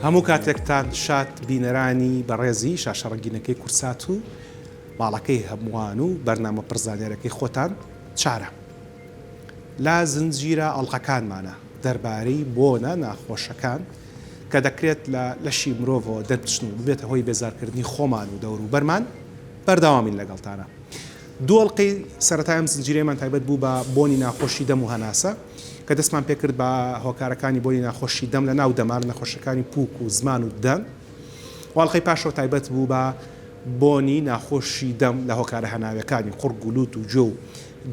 هەموو کاتێکتان شاد بینەرانی بەڕێزی شاشە ڕەنگینەکەی کوردسات و ماڵەکەی هەمووان و بەرنامە پڕ زانیارەکەی خۆتان چارە لە زنجیرە ئەڵقەکانمانە دەربارەی بۆنە ناخۆشەکان کە دەکرێت لە لەشی مرۆڤەوە دەربچن و ببێتە هۆی بێزارکردنی خۆمان و دەوروبەرمان بەردەوامین لەگەڵتانە. دوو ئەڵقەی سەرەتای ئەم زنجیرەیەمان تایبەت بوو بە بۆنی ناخۆشی دەم و هەناسە کە دەستمان پێکرد بە هۆکارەکانی بۆنی ناخۆشی دەم لە ناو دەمار نەخۆشیەکانی پووک و زمان و ددان و ئەڵقەی پاشەوە تایبەت بوو بە بۆنی ناخۆشی دەم لە هۆکارە هەناویەکانی قوڕگ و لوت و گوێ و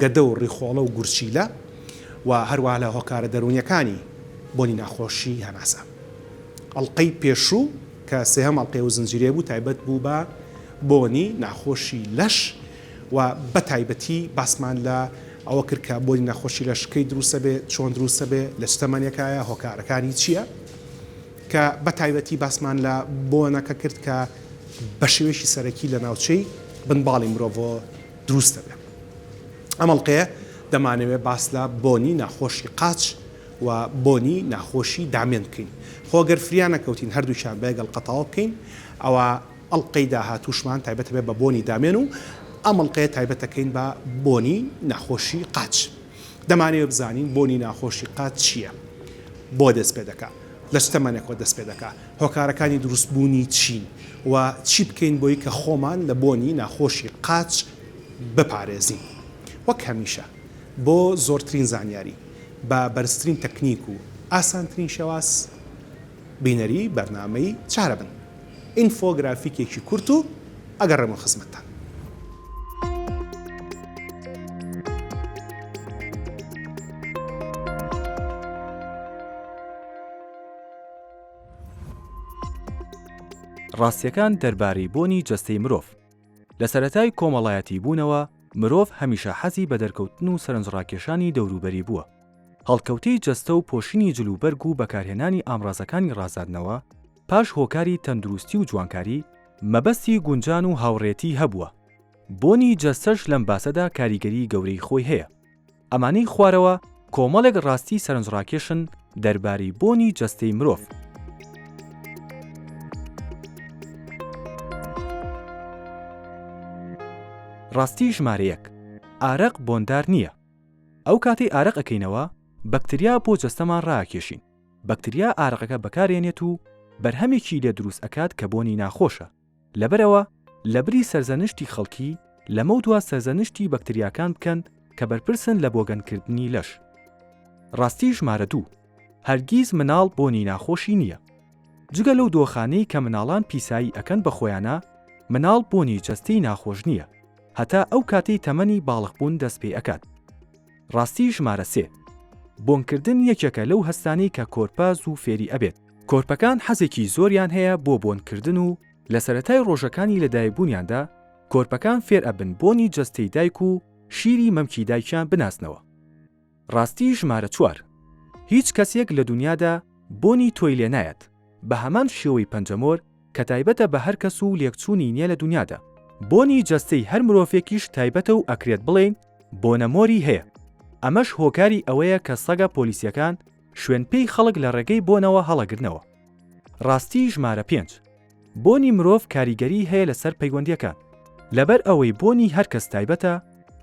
گەدە و ڕیخۆڵە و گورچیلە و هەروەها لە هۆکارە دەروونیەکانی بۆنی ناخۆشی هەناسە. ئەڵقەی پێشوو کە سێهەم ئەڵقەی ئەو زنجیرەیە بوو تایبەت بوو بە بۆنی ناخۆشی لەش و بە تایبەتی باسمان لە ئەوە کرد کە بۆنی ناخۆشی لەش کەی دروستە بێ، چۆن دروستە بێ، لە چ تەمەنێکایە، هۆکارەکانی چییە؟ کە بە تایبەتی باسمان لە بۆنەکە کرد کە بە شێوەیەکی سەرەکی لە ناوچەی بن باڵی مرۆڤەوە دروست دەبێ. ئەم ئەڵقەیە دەمانەوێ باس لە بۆنی ناخۆشی قاچ و بۆنی ناخۆشی دامێن بکەین. خۆ گەر فریا نەکەوتین هەردووکیان بە یەک ئەڵقە تەواو بکەین ئەوا ئەڵقەی داهاتووشمان تایبەت ئەبێت بە بۆنی دامێن و ئەم ئەڵقەیە تایبەت ئەکەین بە بۆنی ناخۆشی قاچ. دەمانەوێت بزانین بۆنی ناخۆشی قاچ چییە؟ بۆ دەست پێ دەکا؟ لە چ تەمەنێکەوە دەست پێ دەکا؟ هۆکارەکانی دروستبوونی چین؟ و چی بکەین بۆی کە خۆمان لە بۆنی ناخۆشی قاچ بپارێزین؟ وەک هەمیشە بۆ زۆرترین زانیاری بە بەرزترین تەکنیک و ئاسانترین شێواز بینەری بەرنامەی چارە بن. ئینفۆگرافیکێکی کورت و ئەگەڕێمەوە خزمەتتان. ڕاستیەکان دەربارەی بۆنی جەستەی مرۆڤ. لە سەرەتای کۆمەڵایەتی بوونەوە مرۆڤ هەمیشە حەزی بە دەرکەوتن و سەرنجڕاکێشانی دەوروبەری بووە. هەڵکەوتەی جەستە و پۆشینی جلوبەرگ و بەکارهێنانی ئامڕازەکانی ڕازاندنەوە پاش هۆکاری تەندروستی و جوانکاری، مەبەستی گونجان و هاوڕێتی هەبووە. بۆنی جەستەش لەم باسەدا کاریگەری گەورەی خۆی هەیە. ئەمانەی خوارەوە کۆمەڵێک ڕاستی سەرنجڕاکێشن دەربارەی بۆنی جەستەی مرۆڤ. ڕاستی ژمارە یەک، ئارەق بۆندار نییە. ئەو کاتەی ئارەق ئەکەینەوە، بەکتریا بۆ جەستەمان ڕائەکێشین. بەکتریا ئارەقەکە بەکارێنێت و بەرهەمێکی لێ دروست ئەکات کە بۆنی ناخۆشە. لەبەرئەوە لەبری سەرزەنشتی خەڵکی، لەمەودوا سەرزەنشتی بەکتریاکان بکەن کە بەرپرسن لە بۆگەنکردنی لەش. ڕاستی ژمارە دوو، هەرگیز مناڵ بۆنی ناخۆشی نییە. جگە لەو دۆخانەی کە مناڵان پیسایی ئەکەن بە خۆیانا، مناڵ بۆنی جەستەی ناخۆش نییە هەتا ئەو کاتەی تەمەنی باڵغبوون دەست پێ ئەکات. ڕاستی ژمارە سێ، بۆنکردن یەکێکە لەو هەستانەی کە کۆرپە زوو فێری ئەبێت. کۆرپەکان حەزێکی زۆریان هەیە بۆ بۆنکردن و لە سەرەتای ڕۆژەکانی لەدایکبوونیاندا کۆرپەکان فێر ئەبن بۆنی جەستەی دایک و شیری مەمکی دایکیان بناسنەوە. ڕاستی ژمارە چوار، هیچ کەسێک لە دونیادا بۆنی تۆی لێ نایەت، بە هەمان شێوەی پەنجەمۆر کە تایبەتە بە هەر کەس و لێکچوونی نیە لە دونیادا. بۆنی جەستەی هەر مرۆڤێکیش تایبەتە و ئەکرێت بڵێین بۆنە مۆری هەیە. ئەمەش هۆکاری ئەوەیە کە سەگە پۆلیسیەکان شوێنپێی خەڵک لە ڕێگەی بۆنەوە هەڵەگرنەوە. ڕاستی ژمارە پێنج، بۆنی مرۆڤ کاریگەری هەیە لەسەر پەیوەندیەکان. لەبەر ئەوەی بۆنی هەر کەس تایبەتە،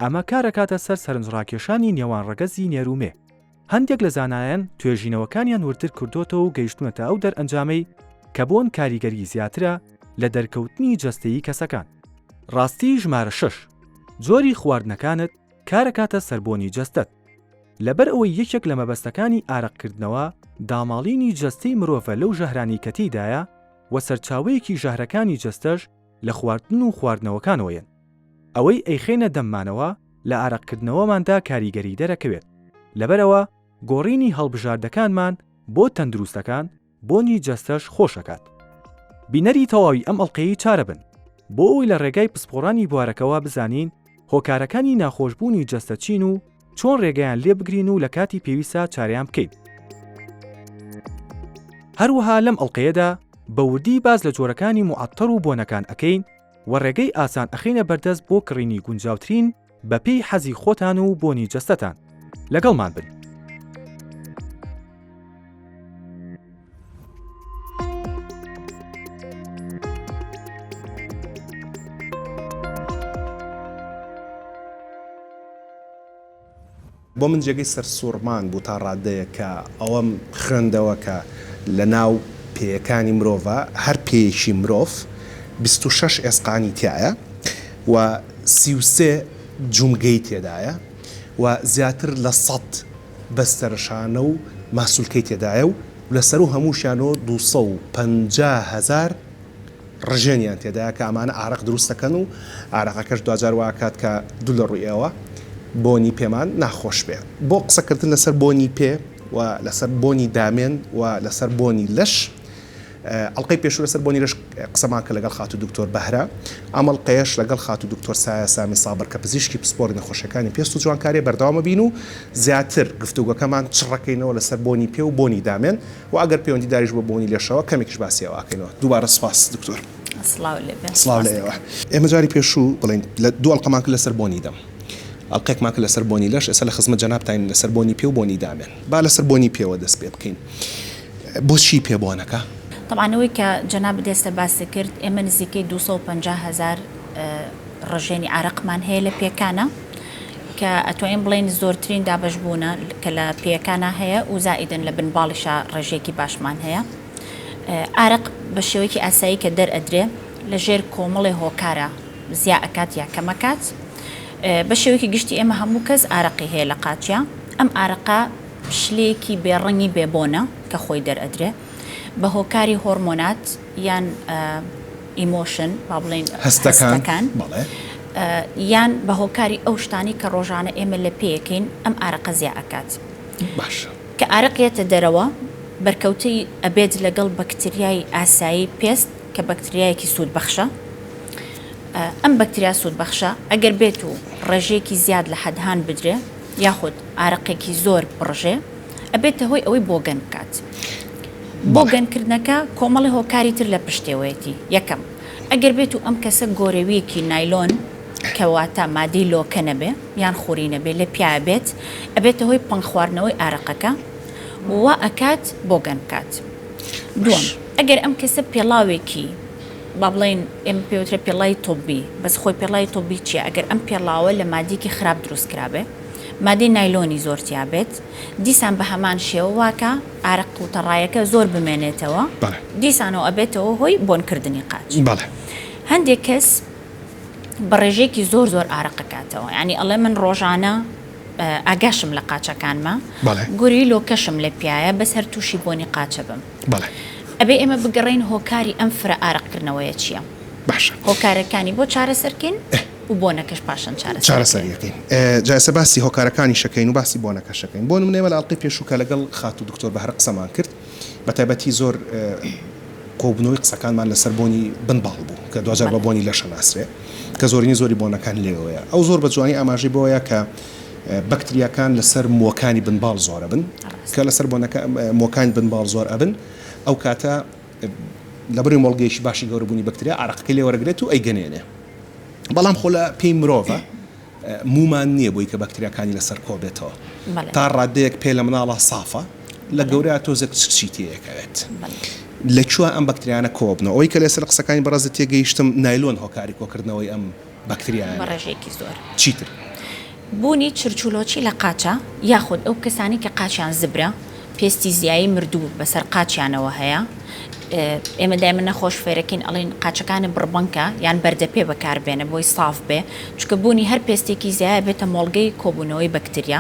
ئەمە کارئەکاتە سەر سەرنجڕاکێشانی نێوان ڕەگەزی نێر و مێ. هەندێک لە زانایان توێژینەوەکانیان وردتر کردۆتەوە و گەیشتوونەتە ئەو دەرئەنجامەی کە بۆن کاریگەری زیاترە لە دەرکەوتنی جەستەیی کەسەکان. ڕاستی ژمارە شەش، جۆری خواردنەکانت کارئەکاتە سەر بۆنی جەستەت. لەبەر ئەوەی یەکێک لە مەبەستەکانی ئارەقکردنەوە داماڵینی جەستەی مرۆڤە لەو ژەهرانەی کە تێیدایە و سەرچاوەیەکی ژەهرەکانی جەستەش لە خواردن و خواردنەوەکانەوە یەن. ئەوەی ئەیخەینە دەممانەوە لە ئارەقکردنەوەماندا کاریگەری دەرەکەوێت. لەبەرئەوە گۆڕینی هەڵبژاردەکانمان بۆ تەندروستەکان بۆنی جەستەش خۆش ئەکات. بینەری تەواوی ئەم ئەڵقەیەی چارە بن بۆ ئەوەی لە ڕێگای پسپۆڕانی بوارەکەوە بزانین هۆکارەکانی ناخۆشبوونی جەستە چین و چۆن ڕێگەیان لێ بگرین و لە کاتی پێویستا چارەیان بکەین. هەروەها لەم ئەڵقەیەدا بە وردی باس لە جۆرەکانی موعەتەر و بۆنەکان ئەکەین و ڕێگەی ئاسان ئەخەینە بەردەست بۆ کڕینی گونجاوترین بەپێی حەزی خۆتان و بۆنی جەستەتان. لەگەڵمان بن. بۆ من جێگەی سەرسووڕمان بوو تا ڕادەیەک کە ئەوەم خوێندەوە کە لە ناو پێیەکانی مرۆڤا هەر پێیەکی مرۆڤ 26 ئێسقانی تیایە و 33 جومگەی تێدایە و زیاتر لە سەد بەستەرشانە و ماسولکەی تێدایە و لە سەروو هەمووشیانەوە 250 هەزار ڕژێنیان تێدایە کە ئەمانە ئارەق دروست دەکەن و ئارەقەکەش دواجار وا ئەکات کە دوو لە ڕووی ئێوە بۆنی پێمان ناخۆش بێ. بۆ قسەکردن لەسەر بۆنی پێ و لەسەر بۆنی دامێن و لەسەر بۆنی لەش ئەڵقەی پێشوو لەسەر بۆنی لەش قسەمان کرد لەگەڵ خاتوو دکتۆر بەهرە ئەم ئەڵقەیەش لەگەڵ خاتوو دکتۆر سایە سامی سابر کە پزیشکی پسپۆڕی نەخۆشیەکانی پێست و جوانکاریە بەردەوام ئەبین و زیاتر گفتوگۆکەمان چڕەکەینەوە لەسەر بۆنی پێ و بۆنی دامێن و ئەگەر پەیوەندی داریش بە بۆنی لەشەوە کەمێکیش باسی ئەوە ئەکەینەوە. دووبارە سوپاس دکتۆر. سڵاو لێ بێ. سڵاو لە ئێوە. ئێمە جاری پێشوو بڵێین لە دوو ئەڵقەمان کرد لەسەر بۆنی دەم. ئەڵقەیەکمان کرد لەسەر بۆنی لەش، ئێستا لە خزمەت جەنابتاین لەسەر بۆنی پێ و بۆنی دامێن. با لەسەر بۆنی پێوە دەست پێ بکەین. بۆچی پێ بۆنەکە؟ تەبعەن ئەوەی کە جەنابت ئێستا باست کرد ئێمە نزیکەی 250 هەزار ڕژێنی عارەقمان هەیە لە پێکانا کە ئەتوانین بڵێین زۆرترین دابەشبوونە کە لە پێیەکانا هەیە و زائیدەن لە بن باڵیشا ڕێژەیەکی باشمان هەیە. ئارەق بە شێوەیەکی ئاسایی کە دەرئەدرێ لە ژێر کۆمەڵێ هۆکارا زیا ئەکات یا کەم ئەکات. بە شێوەیەکی گشتی ئێمە هەموو کەس ئارەقی هەیە لە قاچیا. ئەم ئارەقە شلەیەکی بێ ڕەنگی بێ بۆنە کە خۆی دەرئەدرێ بە هۆکاری هۆرمۆنات یان emotion با بڵێین هەستەکان یان بە هۆکاری ئەو شتانەی کە ڕۆژانە ئێمە لە پێیەکەین ئەم ئارەقە زیا ئەکات. باشە. کە ئارەق یەتە دەرەوە بەرکەوتەی ئەبێت لەگەڵ بەکتریای ئاسایی پێست کە بەکتریایەکی سوودبەخشە. ئەم بەکتریا سوودبەخشە ئەگەر بێت و ڕێژەیەکی زیاد لە حەد هان بدرێ یاخود ئارەقێکی زۆر بڕژێ ئەبێتە هۆی ئەوەی بۆگەن بکات. بۆ گەن کردنەکە کۆمەڵی هۆکاری تر لە پشتێوەیەتی، یەکەم، ئەگەر بێت و ئەم کەسە گۆرەویەکی نایلۆن کە واتە مادەی لۆکە نەبێ یان خوری نەبێ لە پیا بێت ئەبێتە هۆی پەنگ خواردنەوەی ئارەقەکە و وا ئەکات بۆگەن بکات. دووەم، ئەگەر ئەم کەسە پێڵاوێکی با بڵێین ئێمە پێی وترێ پێڵاوی تۆبی بەس خۆی پێڵاوی تۆبی چیە ئەگەر ئەم پێڵاوە لە مادەیەکی خراپ دروست کرابێ مادەی نایلۆنی زۆر تیا بێت دیسان بە هەمان شێوە واکا ئارەق و تەڕایەکە زۆر بمێنێتەوە دیسانەوە ئەبێتەوە هۆی بۆن کردنی قاچ. هەندێک کەس بە ڕێژەیەکی زۆر زۆر ئارەق ئەکاتەوە یانی ئەڵێ من ڕۆژانە ئاگاشم لە قاچەکانمە گوری لۆکەشم لە پیایە بەس هەر تووشی بۆنی قاچە بم. ئەبێ ئێمە بگەڕێین هۆکاری ئەم فرە ئارەقکردنەوەیە چییە؟ باشە. هۆکارەکانی بۆ چارەسەرکەین و بۆنەکەش پاشان چارەسەر چارەسەری ئەکەین. جا ئێستا باسی هۆکارەکانیش ئەکەین و باسی بۆنەکەش ئەکەین. بۆ نمونە ئێمە لە ئەڵقەی پێشوو کە لەگەڵ خاتوو دکتۆر بەهرە قسەمان کرد بە تایبەتی زۆر کۆبوونەوەی قسەکانمان لەسەر بۆنی بن باڵ بوو کە دواجار بە بۆنی لەش ئەناسرێ کە زۆرینەی زۆری بۆنەکان لێوەیە. ئەو زۆر بە جوانی ئاماژەی بەوەیا کە بەکتریاکان لەسەر مووەکانی بن باڵ زۆر ئەبن کە لەسەر بۆنەکە مووەکانی بن باڵ زۆر ئەبن ئەو کاتە لەبەرئەوەی مۆڵگەیەکی باشی گەورەبوونی بەکتریا ئارەقەکەی لێ وەرەگرێت و ئەیگەنێنێ. بەڵام خۆ لە پێی مرۆڤە موومان نییە بۆی کە بەکتریاکانی لەسەر کۆ بێتەوە. تا ڕادەیەک پێ لە مناڵا سافە، لە گەورەیا تۆزێک چرچی تێیەکەوێت. لە کوێ ئەم بەکتریانە کۆ بنەوە؟ ئەوەی کە لەسەر قسەکانی بەڕێزت تێگەیشتم نایلۆن هۆکاری کۆکردنەوەی ئەم بەکتریایانەیە. بە ڕێژەیەکی زۆر. چیتر؟ بوونی چرچولۆچی لە قاچە یاخود ئەو کەسانەی کە قاچیان زبرە، پێستی زیایی مردوو بەسەر قاچیانەوە هەیە، ئێمە دایمە نەخۆش فێرەکەین ئەڵێین قاچەکانت بڕبەنکە یان بەردەپێ بەکاربێنە بۆی ساف بێ، چونکە بوونی هەر پێستێکی زیایە بێتە مۆڵگەی کۆبوونەوەی بەکتریا.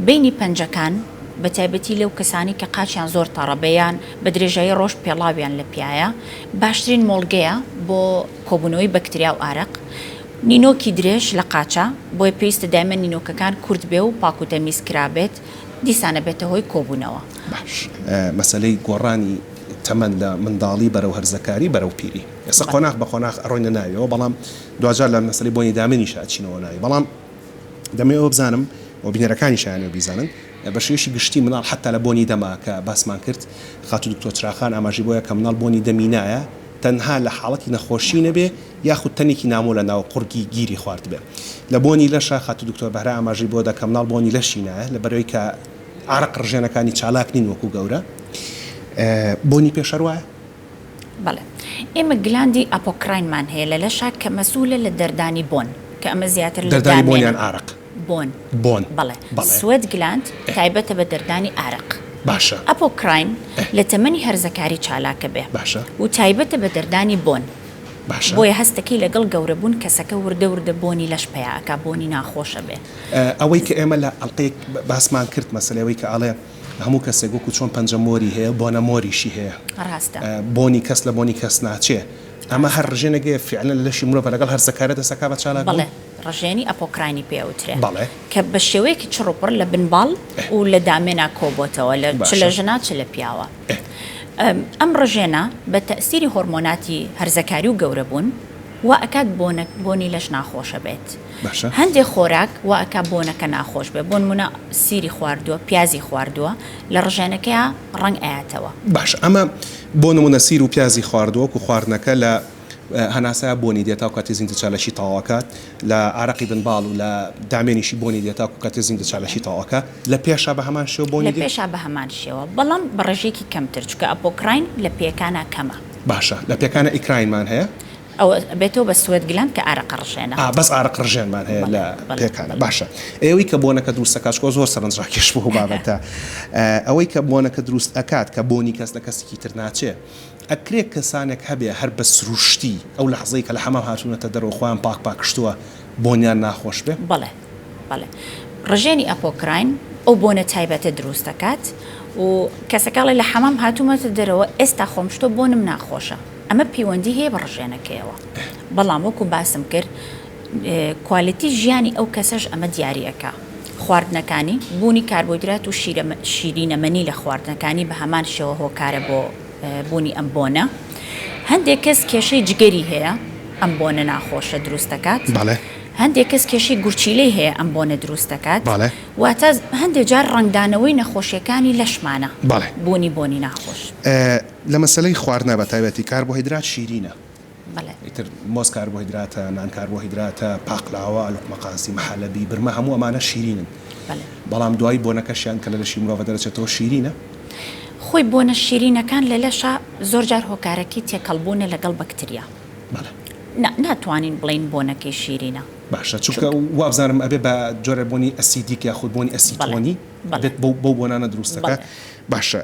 بەینی پەنجەکان، بەتایبەتی لەو کەسانەی کە قاچیان زۆر تەڕە بێ یان بە درێژایی ڕۆژ پێڵاویان لە پیایە، باشترین مۆڵگەیە بۆ کۆبوونەوەی بەکتریا و ئارەق. نینۆکی درێژ لە قاچە، بۆیە پێویستە دایمە نینۆکەکان کورت بێ و پاک و تەمیز کرابێت، دیسان ئەبێتە هۆی کۆبوونەوە. باش مەسەلەی گۆڕانی تەمەن لە منداڵی بەرەو هەرزەکاری بەرەو پیری ئێستا قۆناغ بە قۆناغ ئەڕۆینە ناویەوە بەڵام دواجار لە مەسەلەی بۆنی دامێنیشا ئەچینەوە ناوی بەڵام دەمەوێ ئەوە بزانم و بینەرەکانیش ئەیانەوێ بیزانن بە شێوەیەکی گشتی مناڵ حەتا لە بۆنی دەما کە باسمان کرد خاتوو دکتۆر چراخان ئاماژەی بۆیە کە مناڵ بۆنی دەمی نایە تەنها لە حاڵەتی نەخۆشی نەبێ یاخود تەنێکی نامۆ لە ناو قوڕگی گیری خواردبێ لە بۆنی لەشا خاتوو دکتۆر بەهرە ئاماژەی بۆ دا کە مناڵ بۆنی لەشی نایە لەبەرئەوەی کە ئارەق ڕژێنەکانی چالاک نین وەکو گەورە بۆنی پێش هەر وایە؟ بەڵێ ئێمە gland ی apocrine مان هەیە لە لەشا کە مەسولە لە دەردانی بۆن کە ئەمە زیاتر لە دەردانی بۆن یان ئارەق؟ بۆن. بۆن. بەڵێ. بەڵێ. sweat gland تایبەتە بە دەردانی ئارەق. باشە. apocrine لە تەمەنی هەرزەکاری چالاکە بێ. باشە. و تایبەتە بە دەردانی بۆن. باشە. بۆیە هەستەکەی لەگەڵ گەورە بوون کەسەکە وردە وردە بۆنی لەش پەیا ئەکا بۆنی ناخۆش ئەبێ. ئەوەی کە ئێمە لە ئەڵقەیەک باسمان کرد مەسەلەی ئەوەی کە ئەڵێ هەموو کەسێک وەکو چۆن پەنجە مۆری هەیە بۆنە مۆریشی هەیە. ڕاستە. بۆنی کەس لە بۆنی کەس ناچێ. ئەمە هەر ڕژێنێک هەیە فیعلەن لە لەشی مرۆڤە لەگەڵ هەرزەکارە دەست ئەکا بە چالاک بوون؟ بەڵێ ڕژێنی apocrine ی پێ ئەوترێ. بەڵێ. کە بە شێوەیەکی چڕ و پڕ لە بن باڵ و لە دامێنا کۆ بۆتەوە لە چ لە باشە. ژنا چ لە پیاوە. ئەم ڕژێنە بە تەئسیری هۆرمۆناتی هەرزەکاری و گەورە بوون وا ئەکات بۆنە بۆنی لەش ناخۆشە بێت. باشە. هەندێ خۆراک وا ئەکا بۆنەکە ناخۆش بێ بۆنمونە سیری خواردووە پیازی خواردووە لە ڕژێنەکەیا ڕەنگ ئەیاتەوە. باشە ئەمە بۆ نمونە سیر و پیازی خواردووە وەکو خواردنەکە لە هەناسەیا بۆنی دێت تاکو کاتێ زیندە چالاکی تەواو ئەکات لە عارەقی بن باڵ و لە دامێنیشی بۆنی دێت تاکو کاتێ زیندە چالاکی تەواو ئەکات لە پێشا بە هەمان شێوە بۆنی لە دێت؟ پێشا بە هەمان شێوە بەڵام بە ڕێژەیەکی کەمتر چونکە apocrine لە پێکانا کەمە. باشە لە پێکانا eccrine مان هەیە؟ ئەوە ئەبێتەوە بە sweat gland کە ئارەقە ڕژێنە. ئا بەس ئارەق ڕژێنمان هەیە لە پێکانە باشە ئەوەی کە بۆنەکە دروست ئەکات چکۆ زۆر سەرنج ڕاکێش بوو بابەتە ئەوەی کە بۆنەکە دروست ئەکات کە بۆنی کەس لە کەسێکی تر ناچێ ئەکرێ کەسانێک هەبێ هەر بە سروشتی ئەو لەحزەی کە لە حەمام هاتوونەتە دەرەوە خۆیان پاک پاکشتووە بۆنیان ناخۆش بێ؟ بەڵێ بەڵێ ڕژێنی apocrine ئەو بۆنە تایبەتە دروست دەکات و کەسەکە ئەڵێ لە حەمام هاتوومەتە دەرەوە ئێستا خۆم شتۆ بۆنم ناخۆشە ئەمە پەیوەندی هەیە بە ڕژێنەکەیەوە بەڵام وەکو باسم کرد quality ژیانی ئەو کەسەش ئەمە دیاری ئەکا خواردنەکانی بوونی کاربۆیدرات و شیرینەمەنی لە خواردنەکانی بە هەمان شێوە هۆکارە بۆ بوونی ئەم بۆنە هەندێک کەس کێشەی جگەری هەیە ئەم بۆنە ناخۆشە دروست دەکات هەندێک کەس کێشەی گورچیلەی هەیە ئەم بۆنە دروست دەکات واتە هەندێک جار ڕەنگدانەوەی نەخۆشیەکانی لەشمانە بوونی بۆنی ناخۆش. لە مەسەلەی خواردنا بە تایبەتی کاربۆهیدرات شیرینە. بەڵێ. ئیتر مۆز کاربۆهیدراتە، نان کاربۆهیدراتە، پاقلاوە، لوقمەقازی، محەلەبی، برمە هەموو ئەمانە شیرینن. بەڵێ. بەڵام دوایی بۆنەکەشیان کە لە لەشی مرۆڤە دەرەچێتەوە شیرینە. خۆی بۆنە شیرینەکان لە لەشا زۆر جار هۆکارەکەی تێکەڵبوونە لەگەڵ بەکتریا. بەڵێ. نا ناتوانین بڵێین بۆنەکەی شیرینە. باشە چونکە وابزانم ئەبێ بە جۆرە بۆنی acidic یاخود بۆنی ئەسیتۆنی. بێت بەو بەو بۆنانە دروست دەکات باشە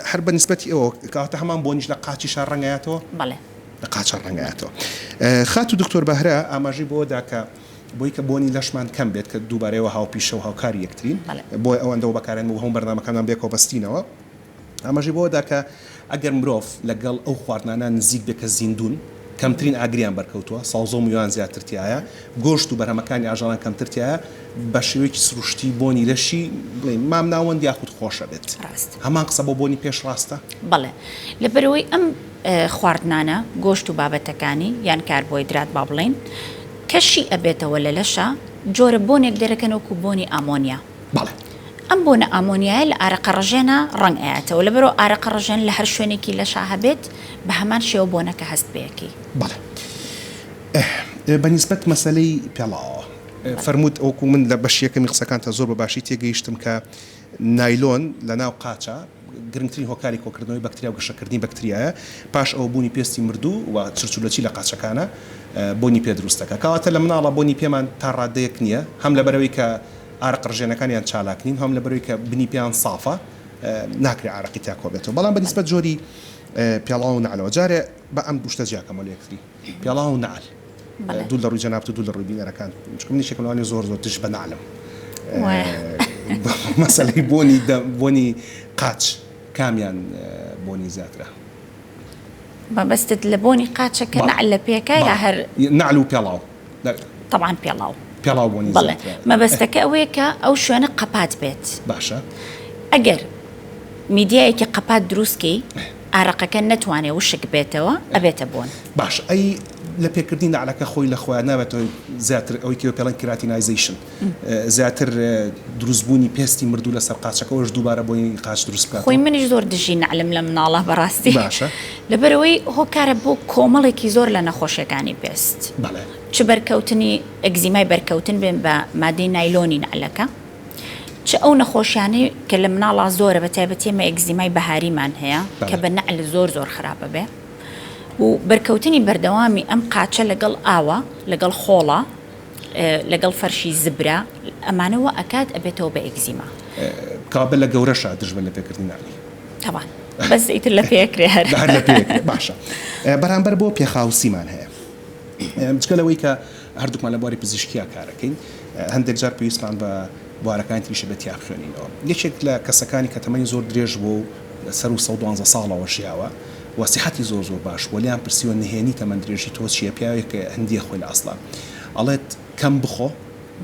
هەر بە نیسبەتی ئەوە کەواتە هەمان بۆنیش لە قاچیشا ڕەنگایەتەوە؟ بەڵێ. لە قاچا ڕەنگایەتەوە. خاتوو دکتۆر بەهرە ئاماژەی بەوە دا کە بۆی کە بۆنی لەشمان کەم بێت کە دووبارە ئێوە هاوپیشە و هاوکاری یەکترین بۆیە ئەوەندەوە بەکارێن و هەموو بەرنامەکانمان بەیەکەوە بەستینەوە ئاماژەی بەوە دا کە ئەگەر مرۆڤ لەگەڵ ئەو خواردنانە نزیک بێت کە زیندوون، کەمترین ئاگریان بەرکەوتووە، سەوزە و میوەیان زیاتر تیایە، گۆشت و بەرهەمەکانی ئاژەڵان کەمتر تیایە، بە شێوەیەکی سروشتی بۆنی لەشی بڵێین مامناوەند یاخود خۆش ئەبێت. ڕاستە. هەمان قسە بۆ بۆنی پێش ڕاستە؟ بەڵێ. لەبەرئەوەی ئەم خواردنانە، گۆشت و بابەتەکانی، یان کاربۆهیدرات با بڵێین، کە شی ئەبێتەوە لە لەشا، جۆرە بۆنێک دەرەکەن وەکوو بۆنی ئامۆنیا. بەڵێ. ئەم بۆنە ئامۆنیایە لە ئارەقە ڕژێنا ڕەنگ ئەیاتەوە، لەبەرئەوە ئارەقە ڕژێن لە هەر شوێنێکی لەشا هەبێت بە هەمان شێوە بۆنەکە هەست پێ ئەکەی. بەڵێ. بە نیسبەت مەسەلەی پێڵاوەوە فەرمووت وەکوو من لە بەشی یەکەمی قسەکانتا زۆر بە باشی تێگەیشتم کە نایلۆن لە ناو قاچا گرنگترین هۆکاری کۆکردنەوەی بەکتریا و گەشەکردنی بەکتریایە، پاش ئەوە بوونی پێستی مردوو و چرچولەچی لە قاچەکانە بۆنی پێ دروست دەکات. کەواتە لە مناڵا بۆنی پێمان تا ڕادەیەک نییە، هەم لەبەرئەوەی کە ئارەق ڕژێنەکانیان چالاک نین، هەم لەبەرئەوەی کە بنی پێیان سافە ناکرێ ئارەقی تیا کۆبێتەوە. بەڵام بە نیسبەت جۆری پێڵاو و نەعلەوە جارێ با ئەم دوو شتە جیاکەمەوە لە یەکتری، پێڵاو و نەعل. دوور لە ڕووی جەنابت و دوور لە ڕووی بینەرەکان چونکە من یەکێکم لەوانەی زۆر زۆر دژ بە نەعلم. مەسەلەی بۆنی دەم بۆنی قاچ کامیان بۆنی زیاترە؟ مەبەستت لە بۆنی قاچە کە نەعل لە پێکە یا هەر؟ نەعل و پێڵاو. تەبعەن پێڵاو. پێڵاو بۆنی بەڵێ مەبەستەکە ئەوەیە کە ئەو شوێنە قەپات بێت. باشە. ئەگەر میدیایەکی قەپات دروست کەی ئارەقەکە نەتوانێ وشک بێتەوە ئەبێتە بۆن. باشە ئەی لە پێکردنی نەعلەکە خۆی لە خۆیا نابێتە هۆی زیاتر ئەوەی کە پێڵێن keratinization زیاتر دروست بوونی پێستی مردوو لەسەر قاچەکە ئەوەش دووبارە بۆنی قاچ دروست بکاتەوە؟ خۆی منیش زۆر دژی نەعلم لە مناڵا بەڕاستی. باشە. لەبەرئەوەی هۆکارە بۆ کۆمەڵێکی زۆر لە نەخۆشیەکانی پێست. بەڵێ. چ بەرکەوتنی ئەگزیمای بەرکەوتن بێن بە مادەی نایلۆنی نەعلەکە، چ ئەو نەخۆشیانەی کە لە مناڵا زۆرە بە تایبەتی ئێمە ئەگزیمای بەهاریمان هەیە کە بە نەعل زۆر زۆر خراپە بێ و بەرکەوتنی بەردەوامی ئەم قاچە لەگەڵ ئاوە لەگەڵ خۆڵە. لەگەڵ فەرشی زبرە ئەمانە وا ئەکات ئەبێتەوە بە ئێگزیما. کەوابێ لە گەورەشا دژ بە لەپێکردنی نەعلی. تەبعەن بەس ئیتر لە پێ ئەکرێ هەر. هەر لە پێ ئەکرێ باشە. بەرامبەر بۆ پێخاوسیمان هەیە. جگە لەوەی کە هەردووکمان لە بواری پزیشکیا کارەکەین هەندێک جار پێویستمان بە بوارەکانی تریشە بێت تیا بخوێنینەوە. یەکێک لە کەسەکانی کە تەمەنی زۆر درێژ بووە و لە سەروو 112 ساڵەوە ژیاوە و سیحەتی زۆر زۆر باش بووە لێیان پرسیوە نهێنی تەمەن درێژی تۆ چییە پیاوێک هندییە خۆی لە ئەسڵا ئەڵێت کەم بخۆ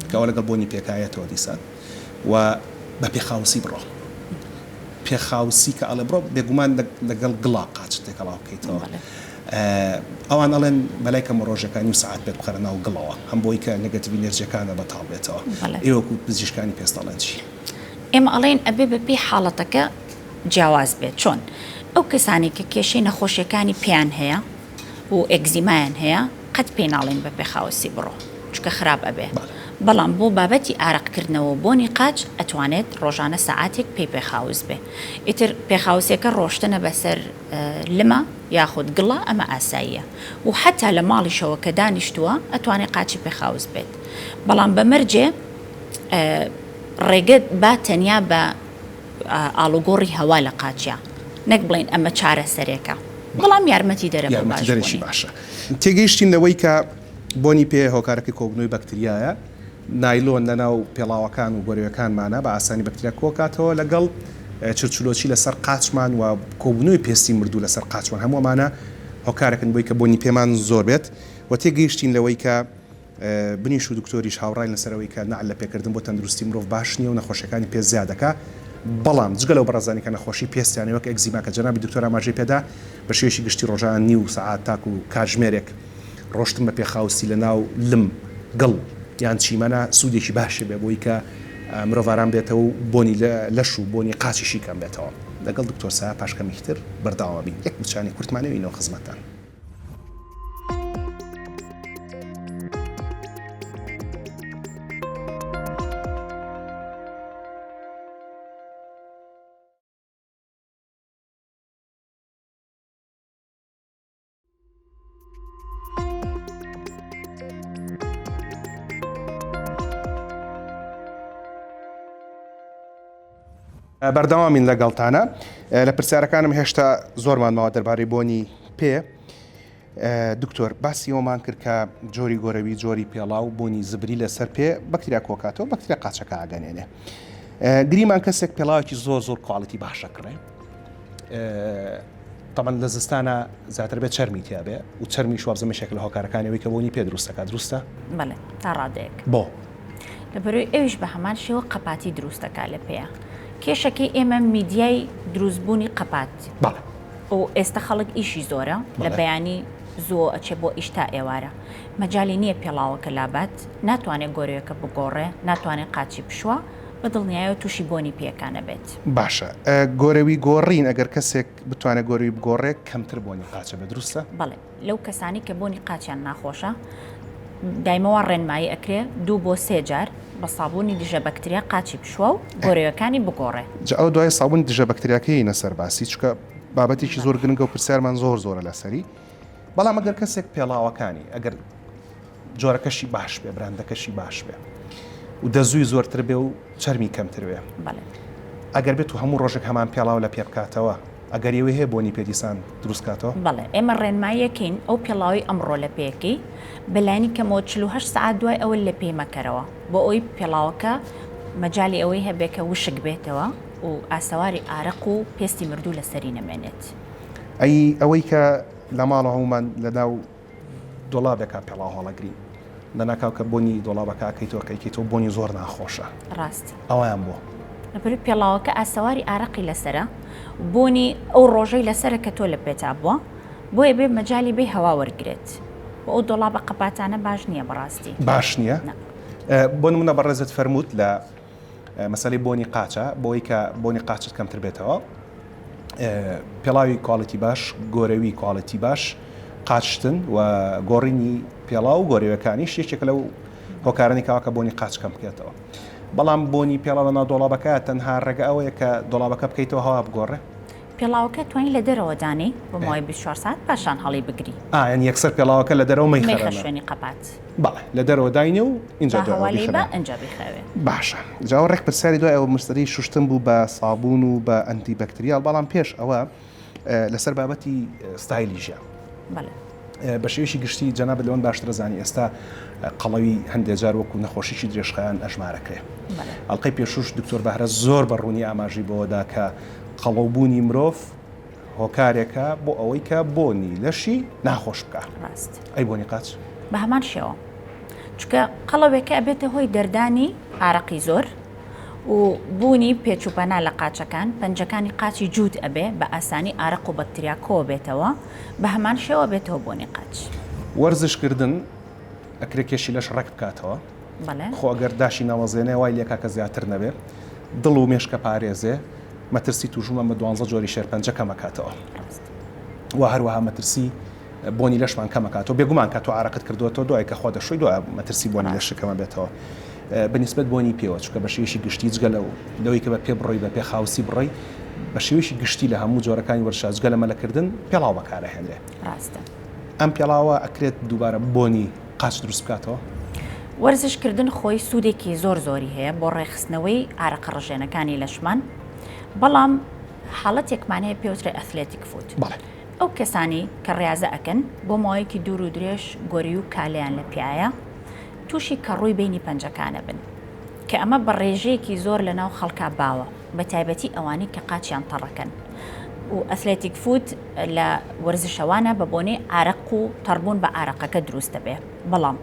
کە ئەوە لەگەڵ بۆنی پێکایەتەوە دیسان و بە پێخاوسی بڕۆ پێخاوسی کە ئەڵێ بڕۆ بێگومان لەگەڵ گڵا قاچت تێکەڵاو بکەیتەوە ئەوان ئەڵێن بەلای کەمە ڕۆژەکە نیو سەعات پێت بخەرە ناو گڵەوە هەم بۆی کە negative energy یەکانە بەتاڵ بێتەوە ئێوە وەکو پزیشکانی پێست ئەڵێن چی؟ ئێمە ئەڵێین ئەبێ بە پێی حاڵەتەکە جیاواز بێت چۆن؟ ئەو کەسانەی کە کێشەی نەخۆشیەکانی پێیان هەیە و ئێگزیمایان هەیە قەت پێی ناڵێین بە پێخاوسی بڕۆ چونکە خراپ ئەبێ بەڵام بۆ بابەتی ئارەق کردنەوە و بۆنی قاچ ئەتوانێت ڕۆژانە سەعاتێک پێی پێخاوس بێ ئیتر پێخاوسیەکە ڕۆشتنە بەسەر لمە یاخود گڵە ئەمە ئاساییە و حەتا لە ماڵیشەوە کە دانیشتووە ئەتوانێ قاچی پێخاوس بێت بەڵام بە مەرجێ ڕێگە با تەنیا بە ئاڵوگۆڕی هەوا لە قاچیا نەک بڵێین ئەمە چارەسەرێکە بەڵام یارمەتی دەرە بۆ یارمەتیدەرێکی باشە. تێگەیشتین لەوەی کە بۆنی پێ هۆکارەکەی کۆبوونەوەی بەکتریایە، نایلۆن لەناو پێڵاوەکان و گۆرەویەکانمانە بە ئاسانی بەکتریا کۆکاتەوە لەگەڵ چرچولۆچی لەسەر قاچمان و کۆبوونەوەی پێستی مردوو لەسەر قاچمان هەموو ئەمانە هۆکارێکن بۆی کە بۆنی پێمان زۆر بێت و تێگەیشتین لەوەی کە بنیش و دکتۆریش هاوڕاین لەسەر ئەوەی کە نەعل لەپێکردن بۆ تەندروستی مرۆڤ باش نییە و نەخۆشیەکانی پێست زیاد دەکا، بەڵام جگە لەو بەڕێزانی کە نەخۆشی پێستیان هەیە وەک ئەگزیما کە جەنابی دکتۆر ئاماژەی پێدا بە شێوەیەکی گشتی ڕۆژانە نیو سەعات تاکو کاتژمێرێک ڕۆشتن بە پێخاوسی لە ناو لم، گڵ یان چیمەنە سوودێکی باشی بێ بۆی کە مرۆڤ ئارام بێتەوە و بۆنی لەش و بۆنی قاچیشی کەم بێتەوە. لەگەڵ دکتۆر سایە پاش کەمێکی تر بەردەوام ئەبین. یەک وچانی کورتمان ئەوینەوە خزمەتتان. بەردەوامین لەگەڵتانە لە پرسیارەکانم هێشتا زۆرمان ماوە دەربارەی بۆنی پێ دکتۆر باسی ئەومان کرد کە جۆری گۆرەوی جۆری پێڵاو بۆنی زبری لەسەر پێ بەکتریا کۆکاتەوە بەکتریا قاچەکە ئاگەنێنێ گریمان کەسێک پێڵاوێکی زۆر زۆر quality باشە کڕێ تەبعەن لە زستانە زیاتر بێت چەرمی تیا بێ و چەرمیش وابزانم یەکێکە لە هۆکارەکانی ئەوەی کە بۆنی پێ دروست دەکات دروستە؟ بەڵێ تا ڕادەیەک. بۆ؟ لەبەرئەوەی ئەویش بە هەمان شێوە قەپاتی دروست دەکات لە پێیا. کێشەکەی ئێمە میدیای دروست بوونی قەپات. بەڵێ. و ئێستە خەڵک ئیشی زۆرە لە بەیانی زووە ئەچێ بۆ ئیش تا ئێوارە مەجالی نییە پێڵاوەکە لابات ناتوانێ گۆرەویەکە بگۆڕێ ناتوانێ قاچی بشوا بە دڵنیایەوە تووشی بۆنی پێیەکان ئەبێت. باشە گۆرەوی گۆڕین ئەگەر کەسێک بتوانێت گۆرەوی بگۆڕێ کەمتر بۆنی قاچە بێت دروستە؟ بەڵێ لەو کەسانەی کە بۆنی قاچیان ناخۆشە دایمە وا ڕێنمایی ئەکرێ دوو بۆ سێ جار بە سابوونی دژە بەکتریا قاچی بشوا و گۆرەویەکانی بگۆڕێ. جا ئەوە دوای سابوونی دژە بەکتریاکە یەینە سەر باسی چونکە بابەتێکی زۆر گرنگە و پرسیارمان زۆر زۆرە لەسەری بەڵام ئەگەر کەسێک پێڵاوەکانی ئەگەر جۆرەکەشی باش بێ براندەکەشی باش بێ و دەزووی زۆرتر بێ و چەرمی کەمتر بێ ئەگەر بێت و هەموو ڕۆژێک هەمان پێڵاو لە پێ بکاتەوە ئەگەر ئەوەی هەیە بۆنی پێ دیسان دروست کاتەوە؟ بەڵێ ئێمە ڕێنماییەکەین ئەو پێڵاوەی ئەمڕۆ لە پێیەکەی بەلایەنی کەمەوە 48 سەعات دوای ئەوە لە پێی مەکەرەوە بۆ ئەوەی پێڵاوەکە مەجالی ئەوەی هەبێ کە وشک بێتەوە و ئاسەواری ئارەق و پێستی مردوو لەسەری نەمێنێت. ئەی ئەوەی کە لە ماڵەوە هەموومان لەناو دۆڵابێکا پێڵاو هەڵەگری لەناکاو کە بۆنی دۆڵابەکە ئەکەیتەوە کە ئەیکەیتەوە بۆنی زۆر ناخۆشە. ڕاستە. ئەوەیان بۆ؟ لەبەرئەوەی پێڵاوەکە ئاسەواری ئارەقی لەسەرە و بۆنی ئەو ڕۆژەی لەسەرە کە تۆ لە پێتا بووە بۆیە بێ مەجالی بێ هەوا وەرگرێت و ئەو دۆڵابە قەپاتانە باش نییە بەڕاستی. باش نییە؟ نا. بۆ نمونە بەڕێزت فەرمووت لە مەسەلەی بۆنی قاچە بۆی کە بۆنی قاچت کەمتر بێتەوە پێڵاوی quality باش گۆرەوی quality باش قاچشتن و گۆڕینی پێڵاو و گۆرەویەکانیش یەکێکە لەو هۆکارانی کاوە کە بۆنی قاچ کەم بکرێتەوە بەڵام بۆنی پێڵاو لەناو دۆڵابەکە تەنها ڕێگە ئەوەیە کە دۆڵابەکە بکەیتەوە هەوا بگۆڕێ. پێڵاوەکە توانی لە دەرەوە دانێی بۆ ماوەی 24 سات پاشان هەڵی بگری. ئا یانی یەکسەر پێڵاوەکە لە دەرەوە مەیخەرە مەیخە شوێنی قەپات. بەڵێ لە دەرەوە داینێ و ئینجا با دوای هەوا ئەوە لێی بیخەرە. با ئینجا بیخەوێ. باشە جا ئەوە ڕێک پرسیاری دوای ئەوە مەسەلەی شوشتن بوو بە سابوون و بە ئەنتی بەکتریال بەڵام پێش ئەوە لەسەر بابەتی ستایلی ژیان. بەڵێ. بە شێوەیەکی گشتی جەنابت لەوەن باشتر ئەزانی ئێستا قەڵەوی هەندێ جار وەکو نەخۆشیی درێژخایەن ئەژمارەکرێ. ئەڵقەی پێشووش دکتۆر بەهرە زۆر بە ڕوونی ئاماژەی بەوەدا کە قەڵەوبوونی مرۆڤ هۆکارێکە بۆ ئەوەی کە بۆنی لەشی ناخۆش بکا. ڕاست. ئەی بۆنی قاچ؟ بە هەمان شێوە. چونکە قەڵەوێکە ئەبێتە هۆی دەردانی ئارەقی زۆر و بوونی پێچ و پەنا لە قاچەکان، پەنجەکانی قاچی جووت ئەبێ، بە ئاسانی ئارەق و بەکتریا کۆبێتەوە، بە هەمان شێوە ئەبێتەوە بۆنی قاچ. وەرزش کردن ئەکرێ کێشی لەش ڕێک بکاتەوە، بەڵێ. خۆ ئەگەر داشی نەوەزێنێ وای لێکا کە زیاتر نەبێ، دڵ و مێشکە پارێزێ، مەترسی تووشبوون بە دوانزە جۆری شێرپەنجە کەمەکاتەوە. ڕاست. وە هەروەها مەترسی بۆنی لەشمان کەمەکاتەوە، بێگومان کە تۆ عارەقت کردووەتەوە دوای کە خۆ دەشۆی دوای مەترسی بۆنی لەشت کەمەبێتەوە بە نیسبەت بۆنی پێوە، چونکە بە شێوەیەکی گشتی جگە لەو لەوەی کە بە پێ بڕۆی بە پێ خاوسی بڕۆی بە شێوەیەکی گشتی لە هەموو جۆرەکانی وەرزشا جگە لە مەلەکردن پێڵاو بەکارئەهێنرێ. ڕاستە. ئەم پێڵاوە ئەکرێت دووبارە بۆنی قاچ دروست بکاتەوە؟ وەرزش کردن خۆی سوودێکی زۆر زۆری هەیە بۆ ڕێکخستنەوەی ئارەقە ڕژێنەکانی لەشمان، بەڵام حاڵەتێکمان هەیە پێوترێ athletic foot. بەڵێ. ئەو کەسانەی کە ڕیازە ئەکەن بۆ ماوەیەکی دوور و درێژ گۆری و کالەیان لە پیایە تووشی کەڕووی بەینی پەنجەکان ئەبن کە ئەمە بە ڕێژەیەکی زۆر لە ناو خەڵکا باوە بە تایبەتی ئەوانەی کە قاچیان تەڕەکەن و athletic foot لە وەرزشەوانە بە بۆنەی ئارەق و تەڕبوون بە ئارەقەکە دروست دەبێ بەڵام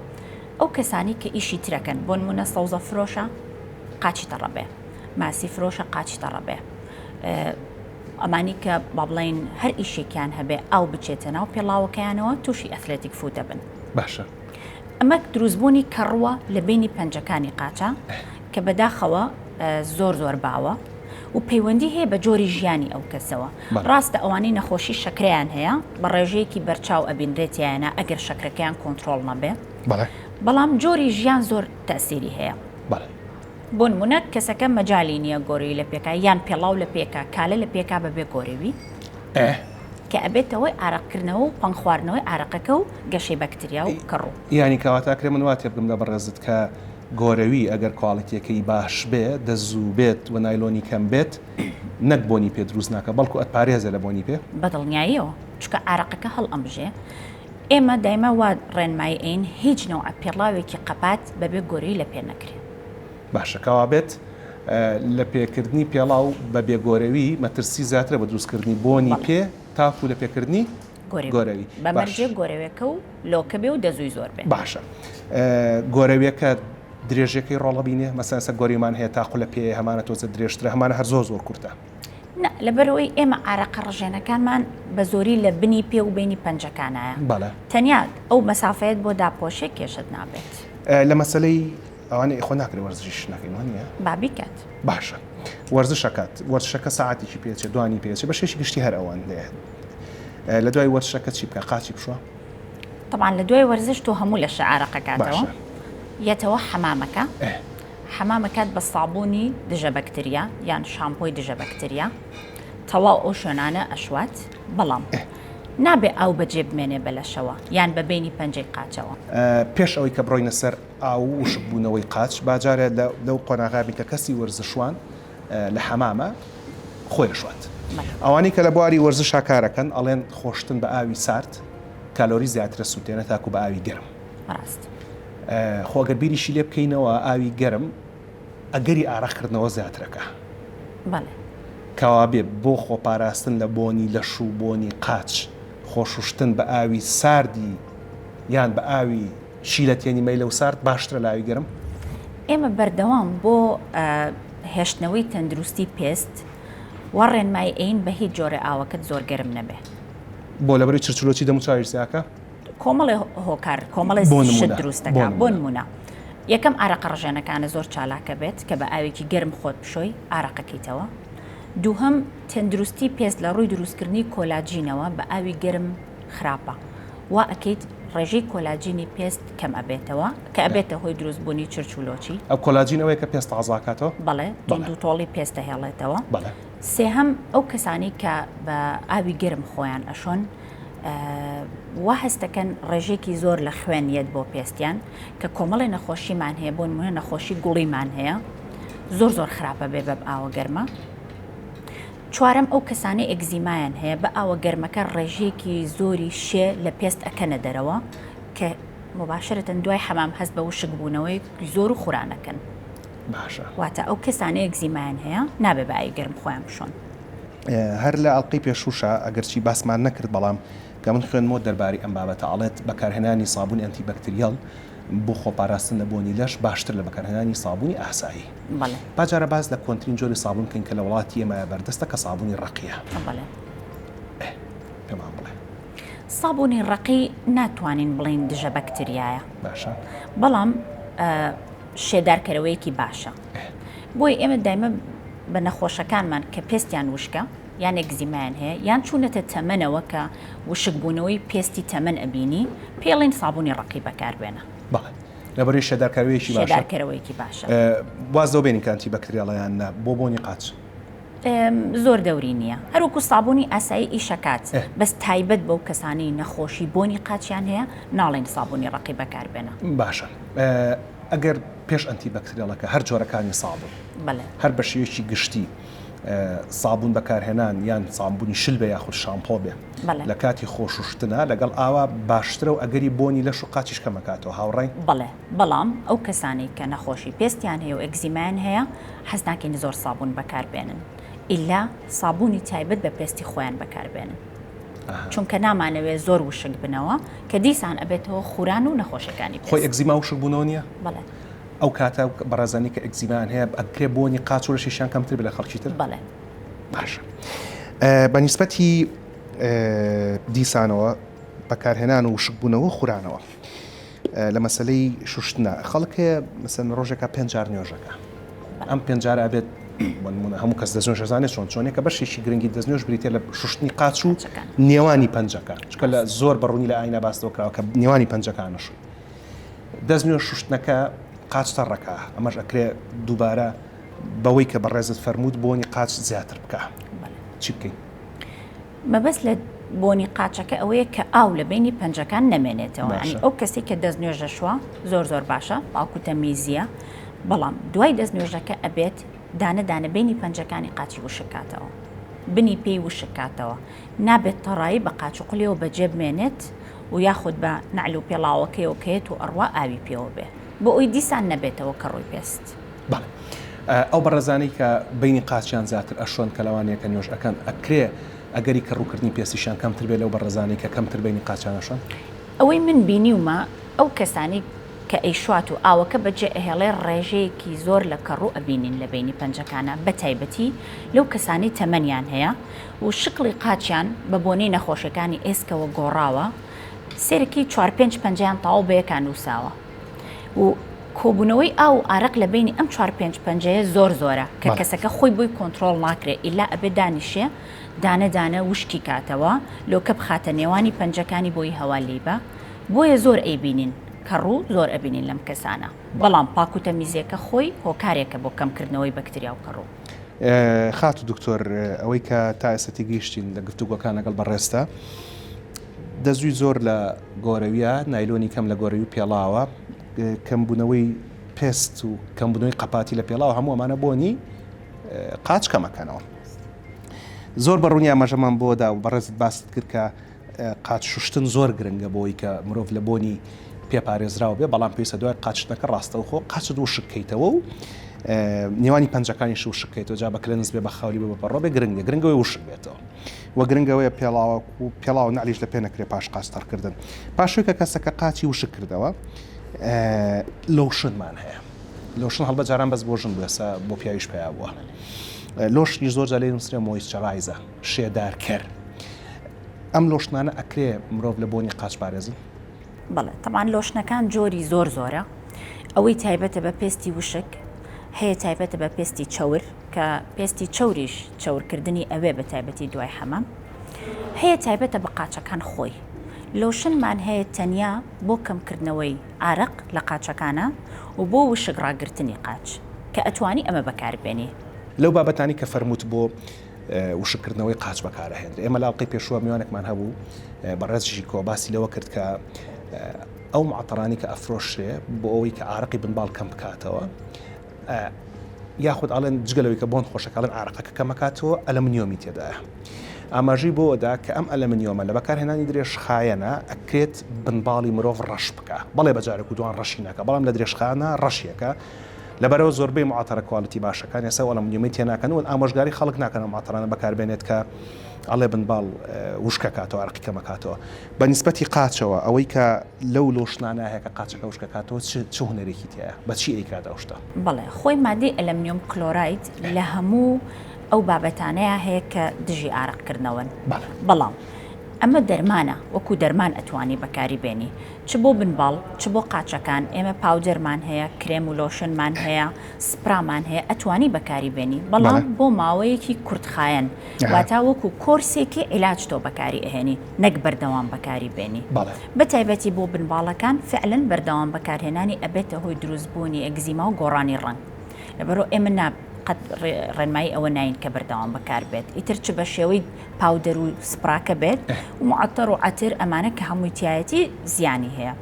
ئەو کەسانی کە ئیشی ترەکەن بۆ نمونە سەوزە فرۆشە قاچی تەڕەبێ ماسی فرۆشە قاچی تەڕەبێ ئەمانی کە با بڵێین هەر ئیشێکیان هەبێ ئاو بچێتە ناو پێڵاوەکەیانەوە تووشی athletic foot دەبن. باشە. ئەمە دروستبوونی کەڕووە لە بینی پەنجەکانی قاچە کە بەداخەوە زۆر زۆر باوە و پەیوەندی هەیە بە جۆری ژیانی ئەو کەسەوە. ڕاستە ئەوانەی نەخۆشی شەکرەیان هەیە بە ڕێژەیەکی بەرچاو ئەبینرێت تیایانە ئەگەر شەکرەکەیان کۆنترۆڵ نەبێ. بەڵام جۆری ژیان زۆر تەئسیری هەیە. بۆ نمونە کەسەکە مەجالی نیە گۆرەوی لە پێکا یان پێڵاو لە پێکا کالە لە پێکا بەبێ گۆرەوی کە ئەبێتە هۆی ئارەق کردنەوە و پەنگ خواردنەوەی ئارەقەکە و گەشەی بەکتریا و کەڕوو. یانی کەواتە ئەکرێ من وا تێبگەم لە بەڕێزت کە گۆرەوی ئەگەر کواڵیتیەکەی باش بێ دەزوو بێت و نایلۆنی کەم بێت نەک بۆنی پێ دروست ناکا بەڵکو ئەتپارێزێ لە بۆنی پێ؟ بەدڵنیاییەوە چونکە ئارەقەکە هەڵئەمژێ ئێمە دایمە وا ڕێنمایی ئەین هیچ نەوعە پێڵاوێکی قەپات بەبێ گۆرەوی لە پێ نەکرێ. باشە کەوابێت لە پێکردنی پێڵاو بە بێ گۆرەوی مەترسی زیاترە بە دروستکردنی بۆنی پێ تاکو لە پێکردنی گۆرەوی. بە مەرجێک گۆرەوێکە و لۆکە بێ و دەزووی زۆر بێ. باشە گۆرەویەکە درێژیەکەی ڕۆڵ ئەبینێ؟ مەسەلەن ئێستا گۆرەویمان هەیە تا قولە پێیە هەمانە تۆزێ درێژترە هەمانە هەر زۆر زۆر کورتە. نا لەبەرئەوەی ئێمە ئارەقە ڕژێنەکانمان بە زۆری لە بنی پێ و بەینی پەنجەکانایە بەڵێ. تەنیا ئەو مەسافەیەت بۆ داپۆشێ کێشەت نابێت. لە مەسەلەی ئەوانەی خۆ ناکرێ وەرزشیش نەکەین وا نییە؟ با بیکات. باشە وەرزش ئەکات وەرزشەکە سەعاتێکی پێ ئەچێ دوانی پێ ئەچێ بە شێوەیەکی گشتی هەر ئەوەندەیە لە دوای وەرزشەکە چی بکا قاچی بشوا؟ تەبعەن لە دوای وەرزش تۆ هەموو لەشە ئارەقەکاتەوە باشە. یەتەوە حەمامەکە. ئێ. حەمام ئەکات بە سابوونی دژە بەکتریا یان شامپۆی دژە بەکتریا تەواو ئەو شوێنانە ئەشوات بەڵام نابێ ئاو بەجێ بمێنێ بە لەشەوە یان بە بەینی پەنجەی قاچەوە. پێش ئەوەی کە بڕۆینە سەر ئاو و وشکبوونەوەی قاچ با جارێ لەو قۆناغە بین کە کەسی وەرزشوان لە حەمامە خۆی ئەشوات. ئەوانەی کە لە بواری وەرزشا کارەکەن ئەڵێن خۆشتن بە ئاوی سارد کالۆری زیاترە سوتێنە تاکو بە ئاوی گەرم. ڕاست. خۆ گەر بیریشی لێ بکەینەوە ئاوی گەرم ئەگەری ئارەق کردنەوە زیاترەکا. بەڵێ. کەوابێ بۆ خۆپاراستن لە بۆنی لەش و بۆنی قاچ خۆشوشتن بە ئاوی ساردی یان بە ئاوی شیلەتێنی مەیلەو سارد باشترە لە ئاوی گەرم؟ ئێمە بەردەوام بۆ هێشتنەوەی تەندروستی پێست وا ڕێنمایی ئەین بە هیچ جۆرێ ئاوەکەت زۆر گەرم نەبێ. بۆ لەبەرەی چرچلۆچی دەموچاویش زیاکە؟ کۆمەڵێ هۆکار کۆمەڵێ شت دروست دەکا بۆ نمونە یەکەم ئارەقە ڕژێنەکانە زۆر چالاکە بێت کە بە ئاوێکی گەرم خۆت بشۆی ئارەقەکەیتەوە دووهەم تەندروستی پێست لە ڕووی دروستکردنی کۆلاجینەوە بە ئاوی گەرم خراپە وا ئەکەیت ڕێژەی کۆلاجینی پێست کەم ئەبێتەوە کە ئەبێتە هۆی دروستبوونی چرچ و لۆچی ئەو کۆلاجین ئەوەیە کە پێست تازاکاتەوە بەڵێ توند و تۆڵی پێست دەهێڵێتەوە بەڵێ. سێهەم، ئەو کەسانەی کە بە ئاوی گەرم خۆیان ئەشۆن وا هەست دەکەن ڕێژەیەکی زۆر لە خوێن یەت بۆ پێستیان کە کۆمەڵی نەخۆشیمان هەیە بۆ نمونە نەخۆشی گوڵیمان هەیە زۆر زۆر خراپە بێ بە ئاوە گەرمە. چوارەم، ئەو کەسانەی ئەگزیمایان هەیە بە ئاوە گەرمەکە ڕێژەیەکی زۆری شێ لە پێست ئەکەنە دەرەوە کە مباشرەتەن دوای حەمام هەست بە وشک بوونەوەی زۆر و خورانەکەن. باشە. واتە ئەو کەسانەی ئەگزیمایان هەیە نابێ بە ئاوی گەرم خۆیان بشۆن. هەر لە ئەڵقەی پێشووشا ئەگەرچی باسمان نەکرد بەڵام کە من خوێندمەوە دەربارەی ئەم بابەتە ئەڵێت بەکارهێنانی سابوونی ئەنتی بەکتریەڵ بۆ خۆپاراستن لە بۆنی لەش باشتر لە بەکارهێنانی سابوونی ئاسایی. بەڵێ. با جارە باس لە کۆنترین جۆری سابوون بکەین کە لە وڵاتی ئێمەیا بەردەستە کە سابوونی ڕەقیە. بەڵێ. ئێ پێمان بڵێ. سابوونی ڕەقی ناتوانین بڵێین دژە بەکتریایە. باشە. بەڵام شێدارکەرەوەیەکی باشە. بۆیە ئێمە دایمە بە نەخۆشەکانمان کە پێستیان وشکە یان ئەگزیمایان هەیە یان چوونەتە تەمەنەوە کە وشکبوونەوەی پێستی تەمەن ئەبینی پێڵین سابوونی ڕەقی بەکاربێنە. بەڵێ لەبەرەی شێدارکەرەوەیەکی باشە. شێدارکەرەوەیەکی باشە. واز لەوە بێنین کە ئەنتی بەکتریاڵە یان نا بۆ بۆنی قاچ. زۆر دەوری نییە هەروەکو سابوونی ئاسایی ئیشەکات بەس تایبەت بەو کەسانەی نەخۆشی بۆنی قاچیان هەیە ناڵێین سابوونی ڕەقی بەکاربێنە. باشە ئەگەر پێش ئەنتی بەکتریاڵەکە هەر جۆرەکانی سابوون هەر بە شێوەیەکی گشتی سابوون بەکارهێنان یان سابوونی شل بێ یاخود شامپۆ بێ لە کاتی خۆشوشتنا لەگەڵ ئاوا باشترە و ئەگەری بۆنی لەش و قاچیش کەمەکاتەوە هاوڕای؟ بەڵێ بەڵام ئەو کەسانەی کە نەخۆشی پێستیان هەیە و ئەگزیمایان هەیە حەز ناکەین زۆر سابوون بەکار بێنن ئیلا سابوونی تایبەت بە پێستی خۆیان بەکار بێنن چونکە نامانەوێت زۆر وشک بنەوە کە دیسان ئەبێتەوە خوران و نەخۆشیەکانی پێست. خۆی ئەگزیما وشک بوونەوە نییە؟ بەڵێ. ئەو کاتە بەڕێزانی کە ئەگزیمایان هەیە ئەکرێ بۆنی قاچ و لەشیشیان کەمتر بێت لە خەڵکی تر؟ بەڵێ. باشە بە نیسبەتی دیسانەوە بەکارهێنان و وشکبوونەوە خورانەوە لە مەسەلەی شوشتنە خەڵک هەیە مەسەن ڕۆژێکا پێنج جار نوێژەکە ئەم پێنج جارە ئەبێت بۆ نمونە هەموو کەس دەستنوێژ ئەزانێت چۆن چۆنێکە بەشێکی گرنگی دەستنوێژ بریتە لە شوشتنی قاچ و نێوانی پەنجەکان چونکە لە زۆر بەڕوونی لە ئاینا باس لەوە کراوە کە نێوانی پەنجەکان نەشوی دەستنوێژ شوشتنەکە قاچ تەڕەکە ئەمەش ئەکرێ دووبارە بەوەی کە بەڕێزت فەرمووت بۆنی قاچ زیاتر بکە چی بکەین؟ مەبەست لە بۆنی قاچەکە ئەوەیە کە ئاو لە بەینی پەنجەکان نەمێنێتەوە یانی ئەو کەسەی کە دەست نوێژ دەشوا زۆر زۆر باشە پاک و تەمیزیە بەڵام دوای دەست نوێژەکە ئەبێت دانە دانە بینی پەنجەکانی قاچی وشک کاتەوە بنی پێی وشک کاتەوە نابێت تەڕایی بە قاچ و قولەوە بەجێ بمێنێت و یاخود بە نەعل و پێڵاوەکەیەوە کەیەت و ئەڕوا ئاوی پێوە بێ بۆ ئەوی دیسان نەبێتەوە کەڕووی پێست. بەڵێ ئەو بەڕێزانەی کە بەینی قاچیان زیاتر ئەشۆن کە لەوانەیە کە نوێژ ئەکەن ئەکرێ ئەگەری کەڕووکردنی پێستیشیان کەمتر بێت لەو بەڕێزانەی کە کەمتر بەینی قاچیان ئەشۆن؟ ئەوەی من بینیومە ئەو کەسانەی کە ئەیشوات و ئاوەکە بەجێ ئەهێڵێ ڕێژەیەکی زۆر لە کەڕوو ئەبینین لە بەینی پەنجەکانا بە تایبەتی لەو کەسانەی تەمەنیان هەیە و شکڵی قاچیان بە بۆنەی نەخۆشیەکانی ئێسکەوە گۆڕاوە سەیرەکی چوار پێنج پەنجەیان تەواو بەیەکا نوساوە و کۆبوونەوەی ئاو و ئارەق لە بەینی ئەم چوار پێنج پەنجەیە زۆر زۆرە کە کەسەکە خۆی بۆی کۆنترۆڵ ناکرێ ئیلا ئەبێ دانیشێ دانە دانە وشکی کاتەوە لۆکە بخاتە نێوانی پەنجەکانی بۆی هەوا لێی با بۆیە زۆر ئەیبینین کەڕوو زۆر ئەبینین لەم کەسانە بەڵام پاک و تەمیزیەکە خۆی هۆکارێکە بۆ کەم کردنەوەی بەکتریا و کەڕوو. خاتوو دکتۆر ئەوەی کە تا ئێستا تێگەیشتین لە گفتوگۆکان لەگەڵ بەڕێزتا دەزووی زۆر لە گۆرەویە نایلۆنی کەم لە گۆرەوی پێڵاوە کەمبوونەوەی پێست و کەمبوونەوەی قەپاتی لە پێڵاو هەموو ئەمانە بۆنی قاچ کەمەکەنەوە زۆر بە ڕوونی ئاماژەمان بۆ دا و بەڕێزت باست کرد کە قاچ شوشتن زۆر گرنگە بۆی کە مرۆڤ لە بۆنی پێ پارێزراو بێ بەڵام پێویستە دوای قاچشتنەکە ڕاستەوخۆ قاچت وشک کەیتەوە و نێوانی پەنجەکانی وشک کەیتەوە جا بە کلنس بێ بە خاولی بێ بە پەڕۆ بێ گرنگ نیە گرنگەوەی وشک بێتەوە و گرنگەوەیە پێڵاوە و پێڵاو نەعلیش لە پێ نەکرێ پاش قاچ تەڕکردن پاشوی کە کەسەکە قاچی وشک کردەوە لۆشنمان هەیە لۆشن هەڵبە جاران بەس بۆ ژن بوو ئێستا بۆ پیاویش پیا بووە لۆشنی زۆر جا لێ نووسرێ moisturizer شێدارکەر ئەم لۆشنانە ئەکرێ مرۆڤ لە بۆنی قاچ پارێزن؟ بەڵێ تەبعەن لۆشنەکان جۆری زۆر زۆرە ئەوەی تایبەتە بە پێستی وشک هەیە تایبەتە بە پێستی چەور کە پێستی چەوریش چەورکردنی ئەوێ بە تایبەتی دوای حەمام هەیە تایبەتە بە قاچەکان خۆی لۆشنمان هەیە تەنیا بۆ کەمکردنەوەی ئارەق لە قاچەکانە و بۆ وشک ڕاگرتنی قاچ کە ئەتوانی ئەمە بەکاربێنی. لەو بابەتانەی کە فەرمووت بۆ. وشککردنەوەی قاچ بەکارەهێنرێ. ئێمە لە ئەڵقەی پێشووە میوانێکمان هەبوو بەڕێز ژیکۆ باسی لەوە کرد کە ئەو معەتەرانەی کە ئەفرۆشرێ بۆ ئەوەی کە ئارەقی بنباڵ کەم بکاتەوە یاخود ئەڵێن جگە لەوەی کە بۆن خۆشەکە ئەڵێن ئارەقەکە کەمەکاتەوە ئەلەمنیۆمی تێدایە. ئاماژەی بۆدا کە ئەم ئەلەمنیۆمە لە بەکارهێنانی درێژخایەنە ئەکرێت بنباڵی مرۆڤ ڕەش بکا. بەڵێ بە جارێک و دوان ڕەشی ناکا بەڵام لە درێژخایەنە ڕەشیەکە. لەبەرئەوە زۆربەی معەتەرە quality باشەکان ئێستا ئەو ئەلەمنیۆمەی تێناکەن و ئامۆژگاری خەڵک ناکەن ئەو معەتەرانە بەکاربێنێت کە ئەڵێ بنباڵ وشکەکاتەوە ئارەقی کەمەکاتەوە. بە نیسبەتی قاچەوە ئەوەی کە لەو لۆشنانە هەیە کە قاچەکە وشکەکاتەوە چ چ هونەرێکی تیایە؟ بە چی ئەیکات ئەو شتە؟ بەڵێ خۆی مادەی ئەلەمنیۆم کلۆراید لە هەموو ئەو بابەتانەیا هەیە کە دژی ئارەق کردنەوەن بەڵام ئەمە دەرمانە وەکو دەرمان ئەتوانی بەکاری بێنی چ بۆ بنباڵ چ بۆ قاچەکان ئێمە powder مان هەیە کرێم و لۆشنمان هەیە سپرامان هەیە ئەتوانی بەکاری بێنی بەڵام بۆ ماوەیەکی کورتخایەن واتا وەکو کۆرسێکی عیلاج تۆ بەکاری ئەهێنی نەک بەردەوام بەکاری بێنی بە تایبەتی بۆ بنباڵەکان فعلەن بەردەوام بەکارهێنانی ئەبێتە هۆی دروستبوونی ئەگزیما و گۆڕانی ڕەنگ لەبەرئەوە ئێمە نا قەت ڕێنمایی ئەوە ناین کە بەردەوام بەکار بێت ئیتر چ بە شێوەی powder و سپراکە بێت و معەتەر و عەتر ئەمانە کە هەمووی تایەتی زیانی هەیە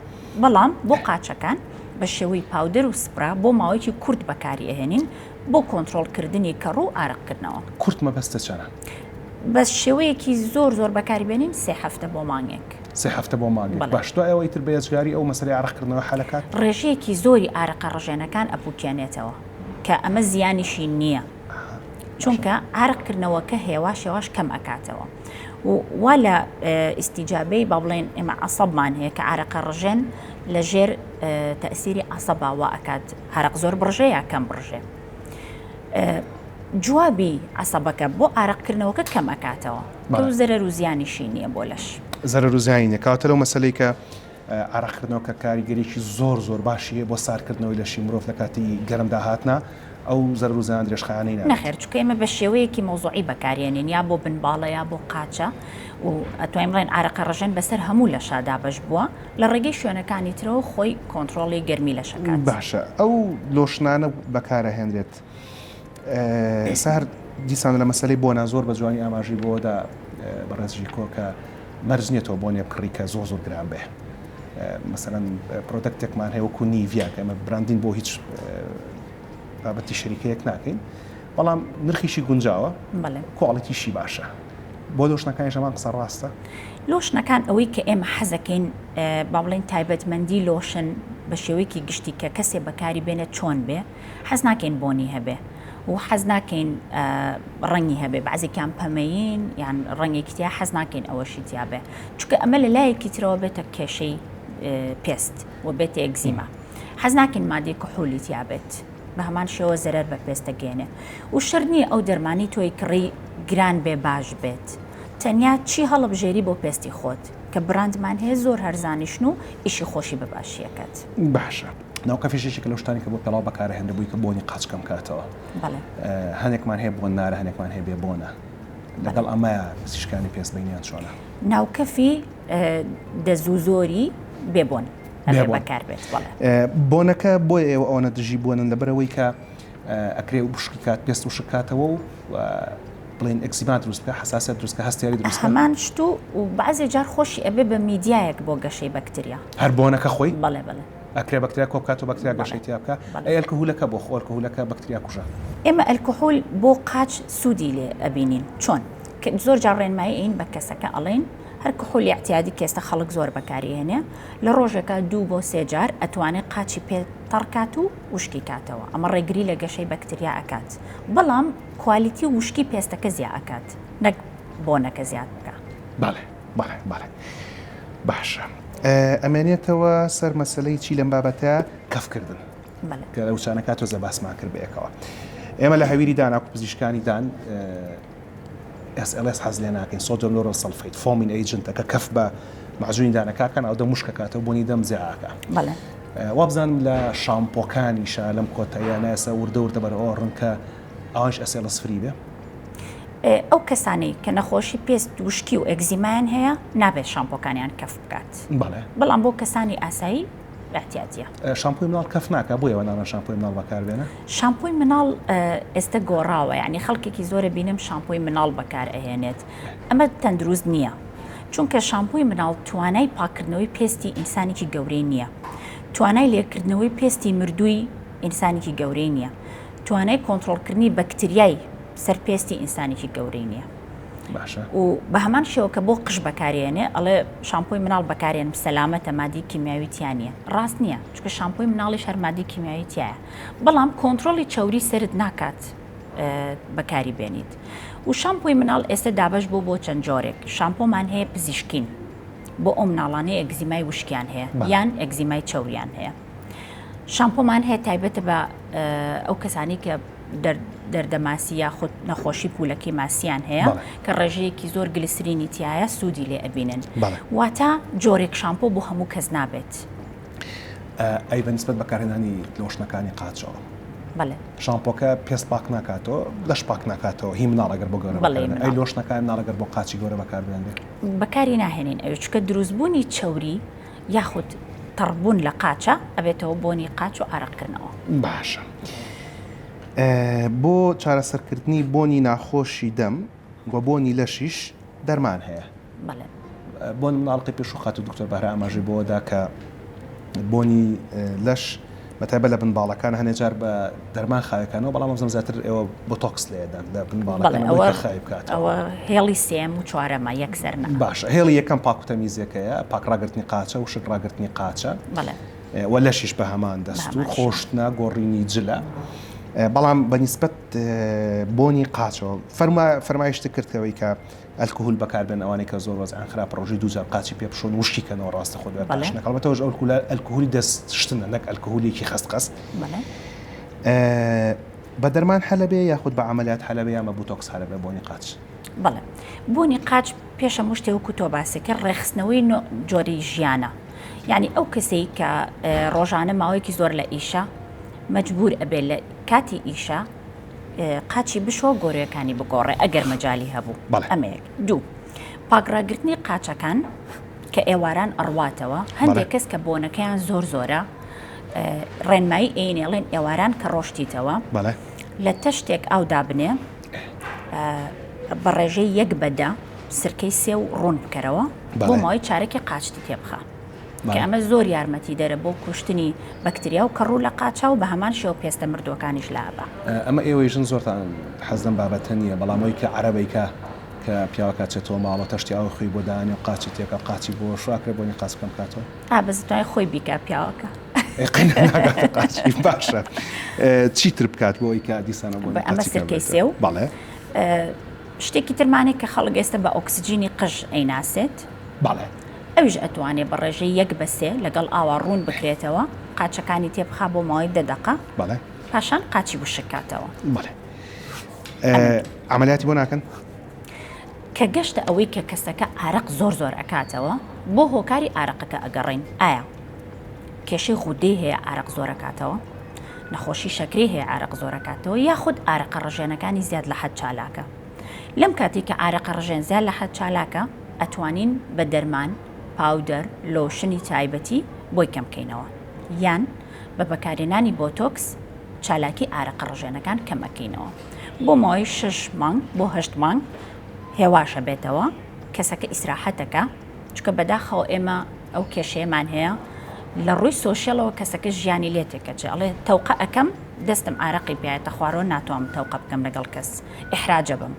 بەڵام بۆ قاچەکان بە شێوەی powder و سپرا بۆ ماوەیەکی کورت بەکاری ئەهێنین بۆ کۆنترۆڵکردنی کەڕوو و ئارەقکردنەوە. کورت مەبەستە چەنە؟ بە شێوەیەکی زۆر زۆر بەکاری بێنین سێ هەفتە بۆ مانگێک. سێ هەفتە بۆ مانگێک باش دوای ئەوە ئیتر بە یەجگاری ئەو مەسەلەی ئارەق کردنەوە حەلەکات؟ ڕێژەیەکی زۆری ئارەقە ڕژێنەکان ئەپوکێنێتەوە کە ئەمە زیانیشی نییە چونکە ئارەق کردنەوەکە هێواش هێواش کەم ئەکاتەوە و وا لە ئیستیجابەی با بڵێن ئێمە عەسەبمان هەیە کە ئارەقە ڕژێن لە ژێر تەئسیری عەسەبا وا ئەکات ئارەق زۆر بڕژێ یا کەم بڕژێ جوابی عەسەبەکە بۆ ئارەقکردنەوەکە کەم ئەکاتەوە و زەرەر و زیانیشی نییە بۆ لەش. زەرەر و زیانی نییە کەواتە لەو مەسەلەی کە ئارەقکردنەوەکە کاریگەریی زۆر زۆر باشی هەیە بۆ ساردکردنەوەی لەشی مرۆڤ لە کاتی گەرم داهاتنا ئەو زەرەر و زیانە درێژخایەنەی نابێت. نەخێر چونکە ئێمە بە شێوەیەکی مەوزوعی بەکاریێنین یا بۆ بنباڵە یا بۆ قاچە و ئەتوانین بڵێین ئارەقە ڕژێن بەسەر هەموو لەشا دابەش بووە لە ڕێگەی شوێنەکانی ترەوە خۆی کۆنتڕۆڵی گەرمی لەش ئەکات. باشە ئەو لۆشنانە بەکارئەهێنرێت ئێستا هەر دیسان لە مەسەلەی بۆنا زۆر بە جوانی ئاماژەی بۆدا بەڕێز ژیرکۆ کە مەرج نییە تۆ بۆنێ بکڕی کە زۆر زۆر گران بێ مەسەلەن product ێکمان هەیە وەکو نیڤیا کە ئێمە branding بۆ هیچ بابەتی شەریکەیەک ناکەین بەڵام نرخیشی گونجاوە quality شی باشە بۆ لۆشنەکانیش هەمان قسە ڕاستە؟ لۆشنەکان ئەوەی کە ئێمە حەزەکەین با بڵێین تایبەتمەندی لۆشن بە شێوەیەکی گشتی کە کەسێ بەکاری بێنێت چۆن بێ حەز ناکەین بۆنی هەبێ و حەز ناکەین ڕەنگی هەبێ بەعزێکیان پەمەیین یان ڕەنگێکی تیا حەز ناکەین ئەوەشی تیا بێ چونکە ئەمە لە لایەکی ترەوە بێتە کێشەی پێست و بێتە ئەگزیما حەز ناکەین مادەی کحولی تیا بێت بە هەمان شێوە زەرەر بە پێست دەگەیەنێ و شەرت نییە ئەو دەرمانەی تۆی کڕی گران بێ باش بێت تەنیا چی هەڵبژێری بۆ پێستی خۆت کە براندمان هەیە زۆر هەرزانیشن و ئیشی خۆشی بە باشی ئەکات. باشە ناوکەفیش یەکێکە لەو شتانەی کە بۆ پێڵاو بەکارئەهێنرێ بۆی کە بۆنی قاچ کەم کاتەوە بەڵێ. هەنێکمان هەیە بۆن نارە هەنێکمان هەیە بێ بۆنە لەگەڵ ئەمەیا پزیشکانی پێست بینیان چۆنە؟ ناوکەفی دەزوو زۆری بێ بۆن ئەبێ بەکار بێت بەڵێ. بۆنەکە بۆیە ئێوە ئەوەنە دژی بۆنن لەبەرئەوەی کە ئەکرێ وشکی کات پێست وشک کاتەوە و بڵێن ئەکزیما دروست بکە حساسیت دروست کە هەستیاری دروست بکە. هەمان شت و بەعزێ جار خۆشی ئەبێ بە میدیایەک بۆ گەشەی بەکتریا. هەر بۆنەکە خۆی؟ بەڵێ بەڵێ. ئەکرێ بەکتریا کۆ بکاتەوە بەکتریا گەشەی تیا بکا؟ ئەی ئەلکهولەکە بۆ؟ خۆ ئەلکهولەکە بەکتریا کوژە. ئێمە ئەلکهول بۆ قاچ سوودی لێ ئەبینین چۆن؟ زۆر جار ڕێنمایی ئەین بە کەسەکە ئەڵێین هەر کحولی ئیعتیادی کە ئێستا خەڵک زۆر بەکاری ئەهێنێ لە ڕۆژێکا دوو بۆ سێ جار ئەتوانێ قاچی پێ تەڕ کات و وشکی کاتەوە ئەمە ڕێگری لە گەشەی بەکتریا ئەکات بەڵام quality و وشکی پێستەکە زیا ئەکات نەک بۆنەکە زیاد بکا. بەڵێ بەڵێ بەڵێ باشە ئەمێنێتەوە سەر مەسەلەی چی لەم بابەتە کەف کردن بەڵێ. کە لە وچانەکە تۆزە باسمان کرد بەیەکەوە ئێمە لە هەویری دان ئاکو پزیشکانی دان SLS حەز لێ ناکەین sodium lauryl sulfate foaming agent ە کە کەف بە معجونی دانەکە کەن ئەو دەم وشکەکاتەوە بۆنی دەم زیاکە بەڵێ وابزانم لە شامپۆکانیشا لەم کۆتاییانە ئێستا وردە وردە بەرەو ئەوە ڕن کە ئەوانیش SLS free بێ. ئەو کەسانەی کە نەخۆشی پێست وشکی و ئەگزیمایان هەیە نابێت شامپۆکانیان کەف بکات بەڵێ بەڵام بۆ کەسانی ئاسایی. ئیعتیادیە. شامپۆی مناڵ کەف ناکا بۆیە وە ناڵێن شامپۆی مناڵ بەکار بێنە؟ شامپۆی مناڵ ئێستە گۆڕاوە یانی خەڵکێکی زۆرە بینم شامپۆی مناڵ بەکار ئەهێنێت ئەمە تەندروست نییە چونکە شامپۆی مناڵ توانای پاکردنەوەی پێستی ئینسانێکی گەورەی نییە توانای لێکردنەوەی پێستی مردووی ئینسانێکی گەورەی نییە توانای کۆنترۆڵکردنی بەکتریای سەر پێستی ئینسانێکی گەورەی نییە. باشە. و بە هەمان شێوە کە بۆ قژ بەکارێنێ ئەڵێ شامپۆی مناڵ بەکارێنم سەلامەتە مادی کیمیاوی تیا نییە ڕاست نییە چونکە شامپۆی مناڵیش هەر مادی کیمیاوی تایە بەڵام کۆنترۆڵی چەوری سەرت ناکات بەکاری بێنیت و شامپۆی مناڵ ئێستا دابەش بۆ بۆ چەند جۆرێک شامپۆمان هەیە پزیشکین بۆ ئەو مناڵانەی ئەگزیمای وشکیان هەیە یان ئەگزیمای چەوریان هەیە شامپۆمان هەیە تایبەتە بە ئەو کەسانی کە دەردەماسی یاخود نەخۆشی پولەکەی ماسییان هەیە کە ڕێژەیەکی زۆر گلسرینی تایە سوودی لێ ئەبینن واتە جۆرێک شامپۆ بۆ هەموو کەس نابێت. ئەی بە نسبەت بەکارهێنانی لۆشنەکانی قاچەوە؟ بەڵێ. شامپۆکە پێست پاک ناکاتەوە، لەش پاک ناکاتەوە، هی مناڵ ئەگەر بۆ گەورە بەکاربێنن. ئەی لۆشنەکانی مناڵ ئەگەر بۆ قاچی گەورە بەکاربهێنرێ؟ بەکاری ناهێنین ئەوی چونکە دروستبوونی چەوری یاخود تەڕبوون لە قاچە ئەبێتەوە بۆنی قاچ و ئارەقکردنەوە. باشە بۆ چارەسەرکردنی بۆنی ناخۆشی دەم و بۆنی لەشیش دەرمان هەیە؟ بەڵێ. بۆ نمونە ئەڵقەی پێشوو خاتوو دکتۆر بەهرە ئاماژەی بەوە دا کە بۆنی لەش بە تایبەت لە بن باڵەکان هەنێ جار بە دەرمان خاوێکانەوە بەڵام ئەمزم زیاتر ئێوە بۆتۆکس لێدان لە بن باڵەکان ئەوە خاوی بکات ئەوە هێڵی سێم و چوارەمە یەکسەر نا باشە هێڵی یەکەم پاک و تەمیزەکەیە پاک ڕاگرتنی قاچە و شک ڕاگرتنی قاچە بەڵێ و لەشیش بە هەمان دەست و خۆشتنە گۆڕینی جلە بەڵام بە نیسبەت بۆنی قاچەوە فەرما فەرمایشت کردەوەی کە ئەلکهول بەکار بێن ئەوانەی کە زۆر وەزعیان خراپە ڕۆژی دووجار قاچی پێ بشۆن وشکی کەنەوە ڕاستە خۆ دوای بەڵێ. قاچ هەڵبەتە ئەوش ئەلکهولە ئەلکهولی دەست شتنە نەک ئەلکهولێکی خەست خەست بەڵێ. بە دەرمان حەلە بێ یاخود بە عەمەلیات حەلە بێ یان بە بوتۆکس حەلە بێ بۆنی قاچ؟ بەڵێ بۆنی قاچ پێش هەموو شتێ وەکو تۆ باسی کرد ڕێکخستنەوەی نۆ جۆری ژیانە یعنی ئەو کەسەی کە ڕۆژانە ماوەیەکی زۆر لە ئیشە مەجبور ئەبێ لە کاتی ئیشە قاچی بشۆ گۆرەکانی بگۆڕێ ئەگەر مەجالی هەبوو ئەمەیەک دوو پاکڕاگرتنی قاچەکان کە ئێواران ئەڕواتەوە هەندێک کەس کە بۆنەکەیان زۆر زۆرە ڕێنمایی ئەینێڵێن ئێواران کە ڕۆشتیتەوە لە تەشتێک ئاو دابنێ بە ڕێژەی یەک بەدە سرکەی سێ و ڕوون بکەرەوە بۆ ماوەی چارەکی قاچتی تێبخە. کە ئەمە زۆر یارمەتیدەرە بۆ کوشتنی بەکتریا و کەڕوو لە قاچا و بە هەمان شێوە پێستە مردووەکانیش لائەبا. ئەمە ئێوەی ژن زۆرتان حەز لەم بابەتە نییە بەڵام ئەوەی کە عەرەبەیکە کە پیاوەکە ئەچێتەوە ماڵەوە تەشتی ئاوی خۆی بۆ دانێ و قاچی تێکا قاچی بۆ شۆ ئەکرێ بۆنی قاچ کەم بکاتەوە؟ ئا بەس ئەتوانێ خۆی بیکا پیاوەکە. ئەی قەینا ناگاتە قاچی باشە چیتر بکات بۆ ئەوەی کە دیسانەوە بۆنی ئەمە قاچی کەم سرکەی بێتەوە؟ سێو. بەڵێ. شتێکی ترمانەیە کە خەڵک ئێستا بە ئۆکسجینی قژ ئەیناسێت. بەڵێ. ئەویش ئەتوانێ بە ڕێژەی یەک بە سێ لەگەڵ ئاوا ڕوون بکرێتەوە، قاچەکانی تێ بخا بۆ ماوەی دە دەقە، بەڵێ. پاشان قاچی وشک کاتەوە. بەڵێ. عەمەلیاتی بۆ ناکەن؟ کە گەشتە ئەوەی کە کەسەکە ئارەق زۆر زۆر ئەکاتەوە، بۆ هۆکاری ئارەقەکە ئەگەڕێین، ئایا کێشەی غودەی هەیە ئارەق زۆر ئەکاتەوە، نەخۆشی شەکرەی هەیە ئارەق زۆر ئەکاتەوە، یاخود ئارەقە ڕژێنەکانی زیاد لە حەد چالاکە. لەم کاتەی کە ئارەقە ڕژێن زیاد لە حەد چالاکە، ئەتوانین بە دەرمان، پاودەر، لۆشنی تایبەتی بۆی کەم کەینەوە یان بە بەکارهێنانی بۆتۆکس چالاکی ئارەقە ڕژێنەکان کەم ئەکەینەوە بۆ ماوەی شەش مانگ بۆ هەشت مانگ هێواش ئەبێتەوە کەسەکە ئیسراحەتەکە چونکە بەداخەوە ئێمە ئەو کێشەیەمان هەیە لە ڕووی سۆشیەڵەوە کەسەکە ژیانی لێ تێکەچێ ئەڵێ تەوقە ئەکەم دەستم ئارەقی پیایەتە خوارەوە ناتوانم تەوقە بکەم لەگەڵ کەس ئیحراجە بم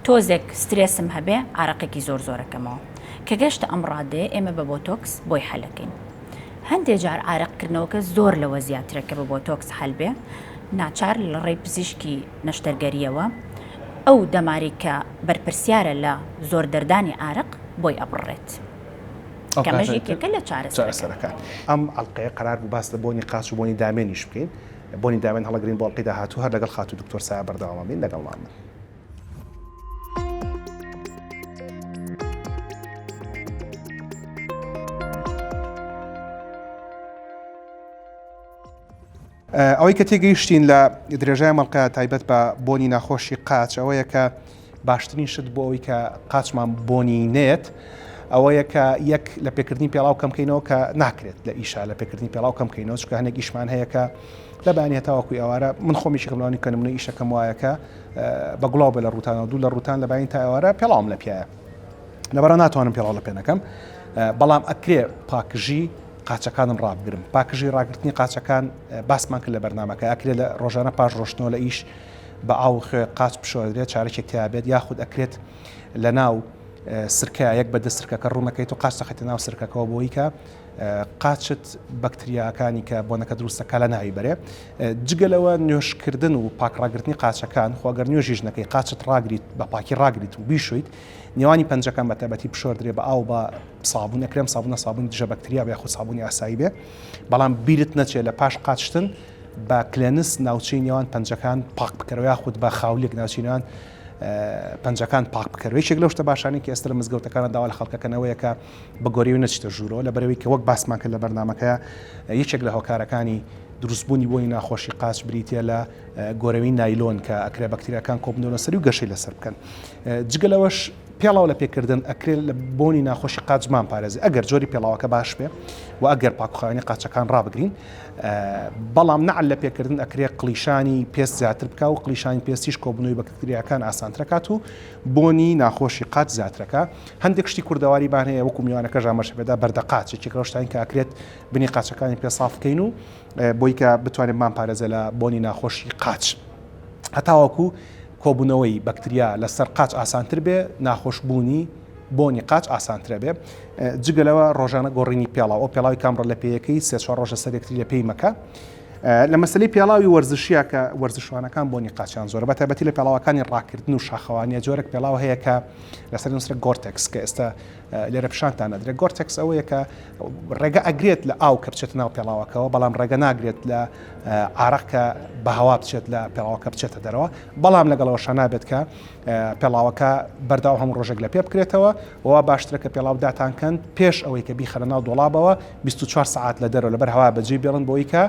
تۆزێک سترێسم هەبێ ئارەقێکی زۆر زۆرەکەمەوە کە گەشتە ئەم ڕادەیە ئێمە بە بۆتۆکس بۆی حەلەکەین هەندێ جار ئارەقکردنەوەکە زۆر لەوە زیاترە کە بە بۆتۆکس حەل بێ ناچار لە ڕێی پزیشکی نەشتەرگەریەوە ئەو دەمارەی کە بەرپرسیارە لە زۆر دەردانی ئارەق بۆی ئەبڕێت کە ئەمەش یەکێکە لە چارەسەرەکان. ئەم ئەڵقەیە قەرار بوو باس لە بۆنی قاچ و بۆنی دامێنیش بکەین بۆنی دامێن هەڵەگرین بۆ ئەڵقەی داهاتوو هەر لەگەڵ خاتوو دکتۆر سایە بەردەوام ئەبین لەگەڵمان بن. ئەوەی کە تێگەیشتین لە درێژای مەڵقە تایبەت بە بۆنی ناخۆشی قاچ ئەوەیە کە باشترین شت بۆ ئەوەی کە قاچمان بۆنی نێت. ئەوەیە کە یەک لە پێکردنی پێڵاو کەمکەینەوە کە ناکرێت لە ئیشا لە پێکردنی پێڵاو کەمکەینەوە چونکە هەنێک ئیشمان هەیە کە لە بەیانی هەتاوەکو ئێوارە من خۆم یەکێکم لەوانەی کە نمونەی ئیشەکەم وایە کە بە گوڵاو بێ لە ڕووتانەوە دوو لە ڕووتان لە بەیانی تا ئێوارە پێڵاوم لە پیایە لەبەرە ناتوانم پێڵاو لە پێ نەکەم بەڵام ئەکرێ پاکژی قاچەکانم ڕابگرم پاکژی ڕاگرتنی قاچەکان باسمان کرد لە بەرنمەکە ئەکرێت لە ڕۆژانە پاش ڕۆشتنەوە لە ئیش بە ئاو خوێ قاچ بشۆردرێت چارەکێک تیا بێت یاخود ئەکرێت لە ناو سرکە یەک بە دە سرکەکە ڕوونەکەیت و قاچ دەخەیتە ناو سرکەکەەوە بۆی کە قاچت بەکتریاکانی کە بۆنەکە دروستەکە لە ناوی بەرێ جگە لەوە نوێشکردن و پاکڕاگرتنی قاچەکان خۆگەر نوێژیش نەکەی قاچت ڕاگریت بە پاکی ڕاگریت و بیشویت نێوانی پەنجەکان بە تایبەتی بشۆردرێ بە ئاو بە سابوون ئەکرێم سابوونە سابوونی دژە بەکتریا بێ یاخود سابوونی ئاسایی بێ بەڵام بیرت نەچێت لە پاش قاچشتن بە کلێنس ناوچەی نێوان پەنجەکان پاک بکەرەوە یاخود بە خاولیک ناوچەی نێوان پەنجەکان پاک بکەرەوە یەکێک لەو شتە باشانەی کە ئێستا لە مزگەوتەکانە داوا لە خەڵکەکەنەوەیە کە بە گۆرەوی نەچیتە ژوورەوە لەبەرەوەی کە وەک باسمان کرد لە بەرنامەکەیا یەکێک لە هۆکارەکانی دروستبوونی بۆنی ناخۆشی قاچ بریتە لە گۆرەوی نایلۆن کە ئەکرێ بەکتریاکان کۆبنەوە لەسەری و گەشەی لەسەر بکەن جگە لەوەش پێڵاو لە پێکردن ئەکرێت لە بۆنی ناخۆشی قاچمان پارێزی ئەگەر جۆری پێڵاوەکە باش بێ و ئەگەر پاکخوانی قاچەکان ڕابگرین بەڵام نەعل لە پێکردن ئەکرێ قڵیشانی پێست زیاتر بکا و قڵیشانی پێستیش کۆبوونەوەی بەکتریاکان ئاسانترەکات و بۆنی ناخۆشی قاچ زیاترەکا. هەندێک شتی کوردەواری بان هەیە وەکو میوانەکەش ئاماژە پێدا بەردەقاچ یەکێک لەو شتانەی کە ئەکرێت بنی قاچەکانی پێ ساف بکەین و بۆی کە بتوانێت بمانپارێزێ لە بۆنی ناخۆشی قاچ هەتاوەکو کۆبوونەوەی بەکتریا لەسەر قاچ ئاسانتر بێ ناخۆشبوونی بۆنی قاچ ئاسانترە بێ جگە لەوە ڕۆژانە گۆڕینی پێڵاو ئەو پێڵاوی کامڕە لە پێیەکەی سێ چوار ڕۆژە سەر یەکتری لە پێی مەکە لە مەسلەی پێڵاوی وەرزشیە کە وەرزشوانەکان بۆنی قاچیان زۆرە بە تایبەتی لە پێڵاوەکانی ڕاکردن و شاخەوانیە جۆرێک پێڵاو هەیە کە لەسەر نووسرە گۆرتێکس کە ئێستا لێرە پیشانتان ئەدرێت گۆرتێکس ئەوەیە کە ڕێگە ئەگرێت لە ئاو کە بچێتە ناو پێڵاوەکەوە بەڵام ڕێگە ناگرێت لە عارەق کە بە هەوا بچێت لە پێڵاوەکە بچێتە دەرەوە بەڵام لەگەڵەوەشا نابێت کە پێڵاوەکە بەردەوام هەموو ڕۆژێک لە پێ بکرێتەوە و باشترە کە پێڵاو داتان کەن پێش ئەوەی کە بیخەنە ناو دۆڵابەوە 24 سەعات لە دەرەوە لەبەر هەوا بەجێی بێڵن بۆی کە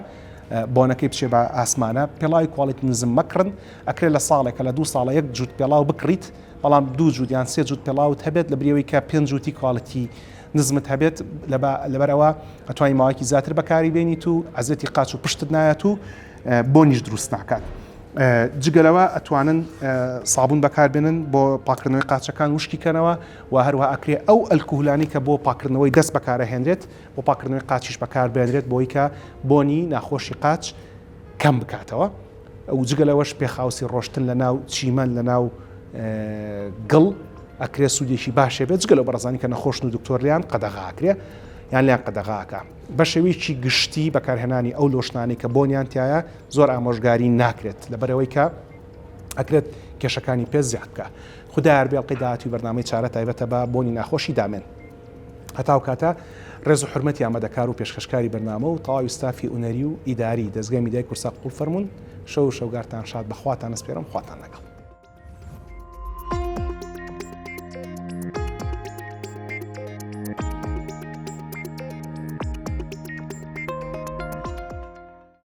بۆنەکەی بچێ بە ئاسمانە پێڵاوی quality نزم مەکڕن ئەکرێت لە ساڵێکە لە دوو ساڵە یەک جووت پێڵاو بکڕیت بەڵام دوو جووت یان سێ جووت پێڵاوت هەبێت لە بریەوەی کە پێنج جووتی quality نزمت هەبێت لەبەرەوە ئەتوانی ماوەیەکی زیاتر بەکاری بێنیت و ئەزیەتی قاچ و پشتت نایەت و بۆنیش دروست ناکات. جگە لەوە ئەتوانن سابون بەکاربێنن بۆ پاکردنەوەی قاچەکان وشکی کەنەوە و هەروەها ئەکرێ ئەو ئەلکوهولانی کە بۆ پاکردنەوەی دەست بەکارەهێنرێت بۆ پاکردنەوەی قاچیش بەکاربێنرێت بۆی کە بۆنی ناخۆشی قاچ کەم بکاتەوە و جگە لەوەش پێخاوسی ڕۆشتن لە ناو چیمەن لە ناو گڵ ئەکرێ سوودێکی باشێ بێت جگە لەو بەڕێزانی کە نەخۆشن و دکتۆر لیان قەدەغاکرێ یان لیان قەدەغاکە. بە شێوەیەکی گشتی بەکارهێنانی ئەو لۆشنانەی کە بۆنیان تایە زۆر ئامۆژگاری ناکرێت لەبەرئەوەی کە ئەکرێت کێشەکانی پێست زیاد بکە خودا یاربێ ئەڵقەی داهاتووی بەرنامەی چارە تایبەتە بە بۆنی ناخۆشی دامێن هەتاو کاتە ڕێز و حورمەتی ئامادەکار و پێشکەشکاری بەرنامە و تەواوی ستافی ئونەری و ئیداری دەزگای میدیای کورسا قبوڵ فەرموون شەو و شەوگارتان شاد بەخواتان ئەسپێرم خواتان لەگەڵ.